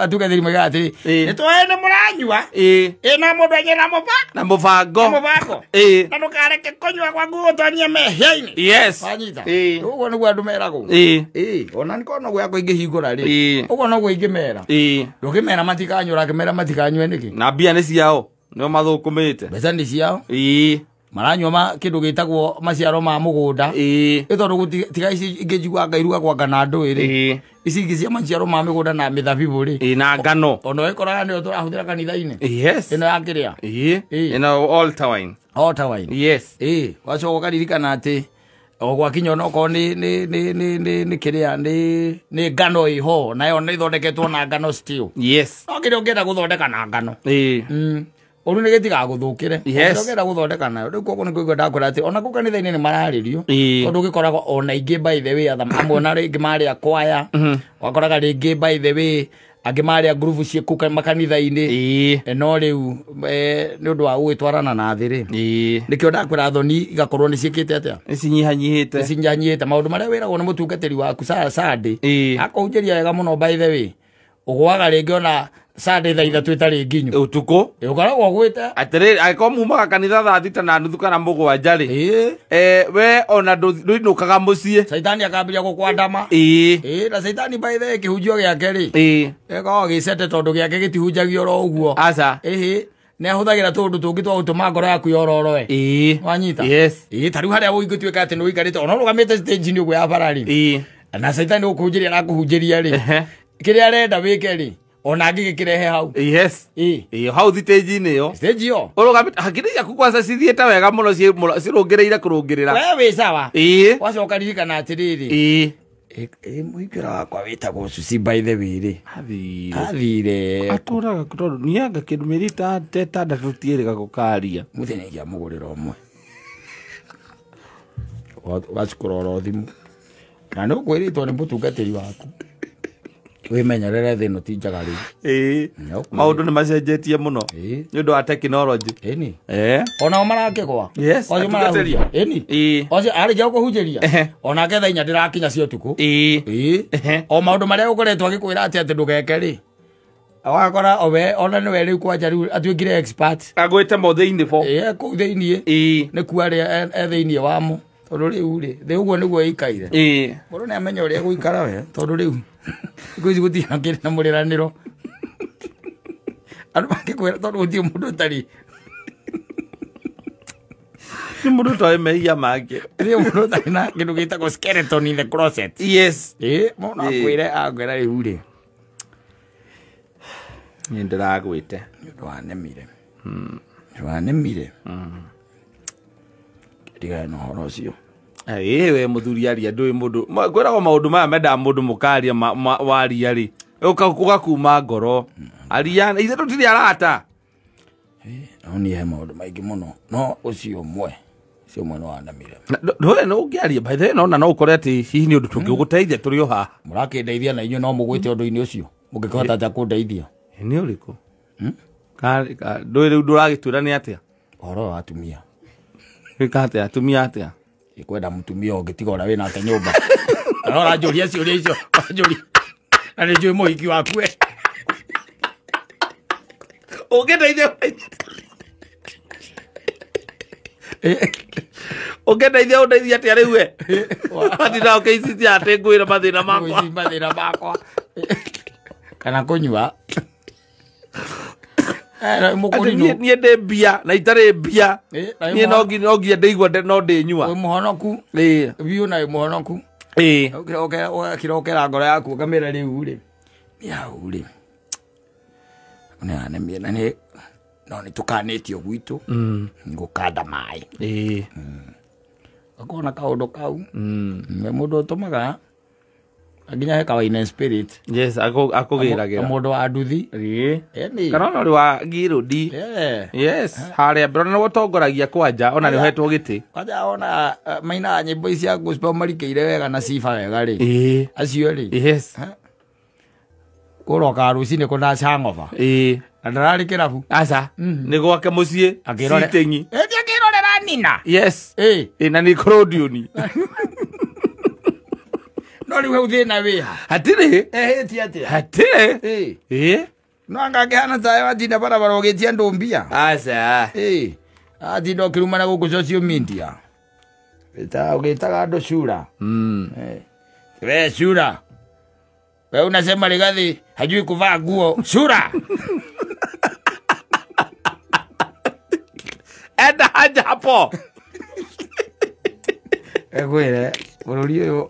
atungatĩri moigaga atĩrĩ, Ĩĩ. nĩ tũĩ nĩ mũranyua. Ĩĩ. Ĩ na mũndũ anyue na Na mũbango. mũbango. Ĩĩ. Na ndũkareke kũnyua gwaku gũtonyie mehia-inĩ. Yes. Wanyita? Ĩĩ. Ũguo nĩguo andũ meragwo. Ĩĩ. Ĩĩ, ona nĩkorwo noguo yakwa ingĩhingũra rĩ. Ĩĩ. Ũguo noguo ingĩmera. Ĩĩ. Ndũngĩmera matikanyua, ũrakĩmera matikanyue nĩkĩ? Na mbia nĩ ciao. Nĩo mathũkũmĩte. Mbeca nĩ ciao. Ĩĩ. Maranyua kĩndũ gĩtagwo maciaro ma mũgũnda. Ĩĩ. Ĩ tondũ tiga ici ingĩ njiguaga irugagwo anga na ndũĩ rĩ. Ĩĩ. Ici ingĩ cia maciaro ma mĩgũnda na mĩthabibũ rĩ. Ĩĩ na ngano. Ona ĩkoraga nĩyo tũrahũthĩra kanitha-inĩ. Yes. Ĩno ya kĩrĩa? Ĩĩ. Ĩĩ. Ĩno altar wine. Altar wine. Yes. Ĩĩ, wacoka ũkaririkana atĩ o gwakinya onokorwo nĩ kĩrĩa nĩ ngano ĩho nayo nĩ ĩthondeketwo na ngano still. Yes. No kĩrĩa ũngĩenda gũthondeka na ngano. Ĩĩ. Ũru nĩ gĩtigagũthũkĩre. Yes. Ũngĩenda gũthondeka nayo. Rĩu koguo nĩ kũigua ndakwĩra atĩ ona kũu kanitha-inĩ nĩ mararĩrio. Ĩĩ. Tondũ ũgĩkoragwo ona ingĩ by the way amwe ona rĩngĩ marĩa kwaya. Wakoraga rĩngĩ by the way angĩ marĩa ngurubu ciĩ kũu makanitha-inĩ. Ĩĩ. No rĩu nĩ ũndũ wa gũgĩtwarana na thĩ rĩ. Ĩĩ. Nĩkĩo ndakwĩra thoni igakorwo nĩ ciĩkĩte atĩa? Nĩ cinyihanyihĩte. Nĩ cinyihanyihĩte. Maũndũ marĩa wĩragwo nĩ mũtungatĩri waku Sunday. Ĩĩ. Akũhunjĩria wega mũno by the way. Ũgũaga rĩngĩ ona Sunday thaa ithatũ ĩtarĩ nginyu. Ũtukũ. Ũkoragwo ũgwĩte. Atĩrĩrĩ, angĩkorwo mumaga kanitha thaa 6:30 kana 7 rĩ. Ĩĩ. We ona ndũinũkaga mũciĩ. Caitani akambĩrĩria gũkwandama. Ĩĩ. Ĩĩ, na caitani by the way kĩhunjio gĩake rĩ. Ĩĩ. Gĩkoragwo gĩcete tondũ gĩake gĩtihunjagio oro ũguo. Aca. Ĩhĩ. Nĩ ahũthagĩra tũũndũ tũngĩ twa gũtũma ngoro yaku yororoe. Ĩĩ. Wanyita? Yes. Ĩĩ, ta rĩu harĩa ũngĩtuĩka atĩ nĩ ũikarĩte ona ũrũgamĩte stage-inĩ ũguo ya bara rĩ. Ĩĩ. Na caitani gũkũhunjĩria arakũhunjĩria rĩ. Ehe. Kĩrĩa arenda wĩke rĩ. Ona angĩgĩkĩrehe hau. Yes. Ĩĩ. Ĩĩ, hau stage-inĩ ĩyo. Stage ĩyo. Ũrũgamĩte hakiri ciaku kwanza cithiĩte wega mũno cirũngĩrĩire kũrũngĩrĩra. We wĩ sawa. Ĩĩ. Wacoka ririkana atĩrĩrĩ. Ĩĩ. Ĩĩ, mũingĩra wakwa wĩtagwo Susi by the way rĩ. Athire. Athire. Atũraga tondũ nianga kĩndũ mĩeri ĩtandatũ tiĩrĩga gũkaria. Mũthenya ingĩamũgũrĩra ũmwe. Wacikũrora thimũ. Na nĩ ũkwĩrĩtwo nĩ mũtungatĩri waku. Wĩmenyerere thĩ ĩno ti njega rĩu. Ĩĩ. Maũndũ nĩ macenjetie mũno. Ĩĩ. Nĩ ũndũ wa tekinoronjĩ. Ĩni. Ĩĩ. Onao marakĩgwa. Yes. Ocio Atungatĩri. marahunjia. Ĩni. Ĩĩ. Ocio arĩkia gũkũhunjĩria. Ehe. Onake thaa inya ndĩrakinya cia ũtukũ. Ĩĩ. Ĩĩ. Ehe. O maũndũ marĩa ũkoretwo agĩkwĩra atĩ ndũgeke rĩ. Ũgakora owe ona nĩwe rĩu kwanja rĩu atuĩkire expert. Agwĩte mo thĩinĩ bo. Ĩĩ, kũu thĩiniĩ. Ĩĩ. Nĩ kuo arĩa e thĩiniĩ wamo. Tondũ rĩu rĩ, thĩ ũguo nĩguo ĩikaire. Ĩĩ. Mũndũ nĩ amenya ũrĩa egũikara we, tondũ rĩu thikũ ici gũtirĩ na kĩrĩ na mũrĩranĩro. Andũ mangĩkwĩra tondũ gũtirĩ mũndũ ũtarĩ. Nĩ mũndũ ũtoĩ mehia make. Gũtirĩ mũndũ ũtarĩ na kĩndũ gĩtagwo skeleton in the closet. Yes. Ĩĩ, mũndũ akwĩre akwĩra rĩu rĩ. Niĩ ndĩragwĩte. Nĩ ũndũ wanemire. Nĩ wanemire. Ndigane na ũhoro ũcio. Ĩĩ, we mũthuri aria ndũĩ mũndũ. Kwĩragwo maũndũ maya mendaga mũndũ mũkaria waria rĩ. Ũgakuma ngoro. Aria, ithe tũtirĩ arata. No niĩ he maũndũ maingĩ mũno. No ũcio ũmwe. Ũcio ũmwe nĩ wanemire. Ndũĩ no ũngĩaria by the way no na no ũkore atĩ hihi nĩ ũndũ tũngĩgũteithia tũrĩ o haha. Mũrakĩndeithia na inyuĩ no mũgwĩte ũndũ-inĩ ũcio. Mũngĩkĩhota atĩa kũndeithia? Nĩ ũrĩkũ? Ndũĩ rĩu ndũragĩtwĩra nĩ atĩa? Ũhoro wa atumia. Wĩka atĩa? Atumia atĩa? Ikwenda mũtumia ũngĩ tiga ũrĩa wĩnake nyũmba. Na ũranjũria ciũria icio, ũranjũria. Na nĩ njũĩ mũhiki waku we. Ũngĩndeithia ũngĩndeithia ũndeithia atĩa rĩu we? Matinda ũkĩicicia atĩ ngwĩre mathĩna makwa. Ngwĩciria mathĩna makwa. Kana kũnyua. Niĩ ndĩ mbia na itarĩ mbia. Niĩ no nginya ndĩigua no ndĩnyua. Wĩ mũhonoku. Ĩĩ. Biũ na wĩ mũhonoku. Ĩĩ. Ũgakĩrokera ngoro yaku ũkamĩra rĩu rĩ. Nĩ hau rĩ. Nĩ anemire na nĩ no nĩ tũkanĩtio gwitũ. Gũkanda maĩ. Ĩĩ. Ũkona kaũndũ kau. Nĩ mũndũ ũtũmaga Nginya he kawaina spirit. Yes, akũgĩragĩra. Mũndũ wa nduthi. Ĩĩ. Kana ona ũrĩ wa ngirũndi. Yes, harĩa mbere ona ũtongoragia kwanja ona nĩ ũhetwo gĩtĩ. Kwanja ona maina nyĩmbo ici cia gospel marikĩire wega na sifa wega rĩ. Ĩĩ. Acio rĩ. Yes. Kũroka rũcinĩ kũna hangover. Ĩĩ. Na ndararĩ kĩrabu. Aca. Nĩ gwake mũciĩ. Sitting. Ĩĩ akĩrorera Nina. Yes. Ĩĩ. Ĩĩ na nĩ Claudioni. No rĩu hau thĩna wĩha. Hatirĩ. Ehĩtie atĩa? Hatirĩ. Ĩĩ. Ĩĩ. No anga angĩhana tawe watinda barabara ũgĩtia andũ mbia. Aca. Ĩĩ. Atinda ũkĩrumana gũkũ social media. Ũgĩtaga andũ cura. We cura. We unasema Rigathi hajui kuvaa nguo. Cura. Enda haja hapo. Ekwĩre bũrũri ũyũ.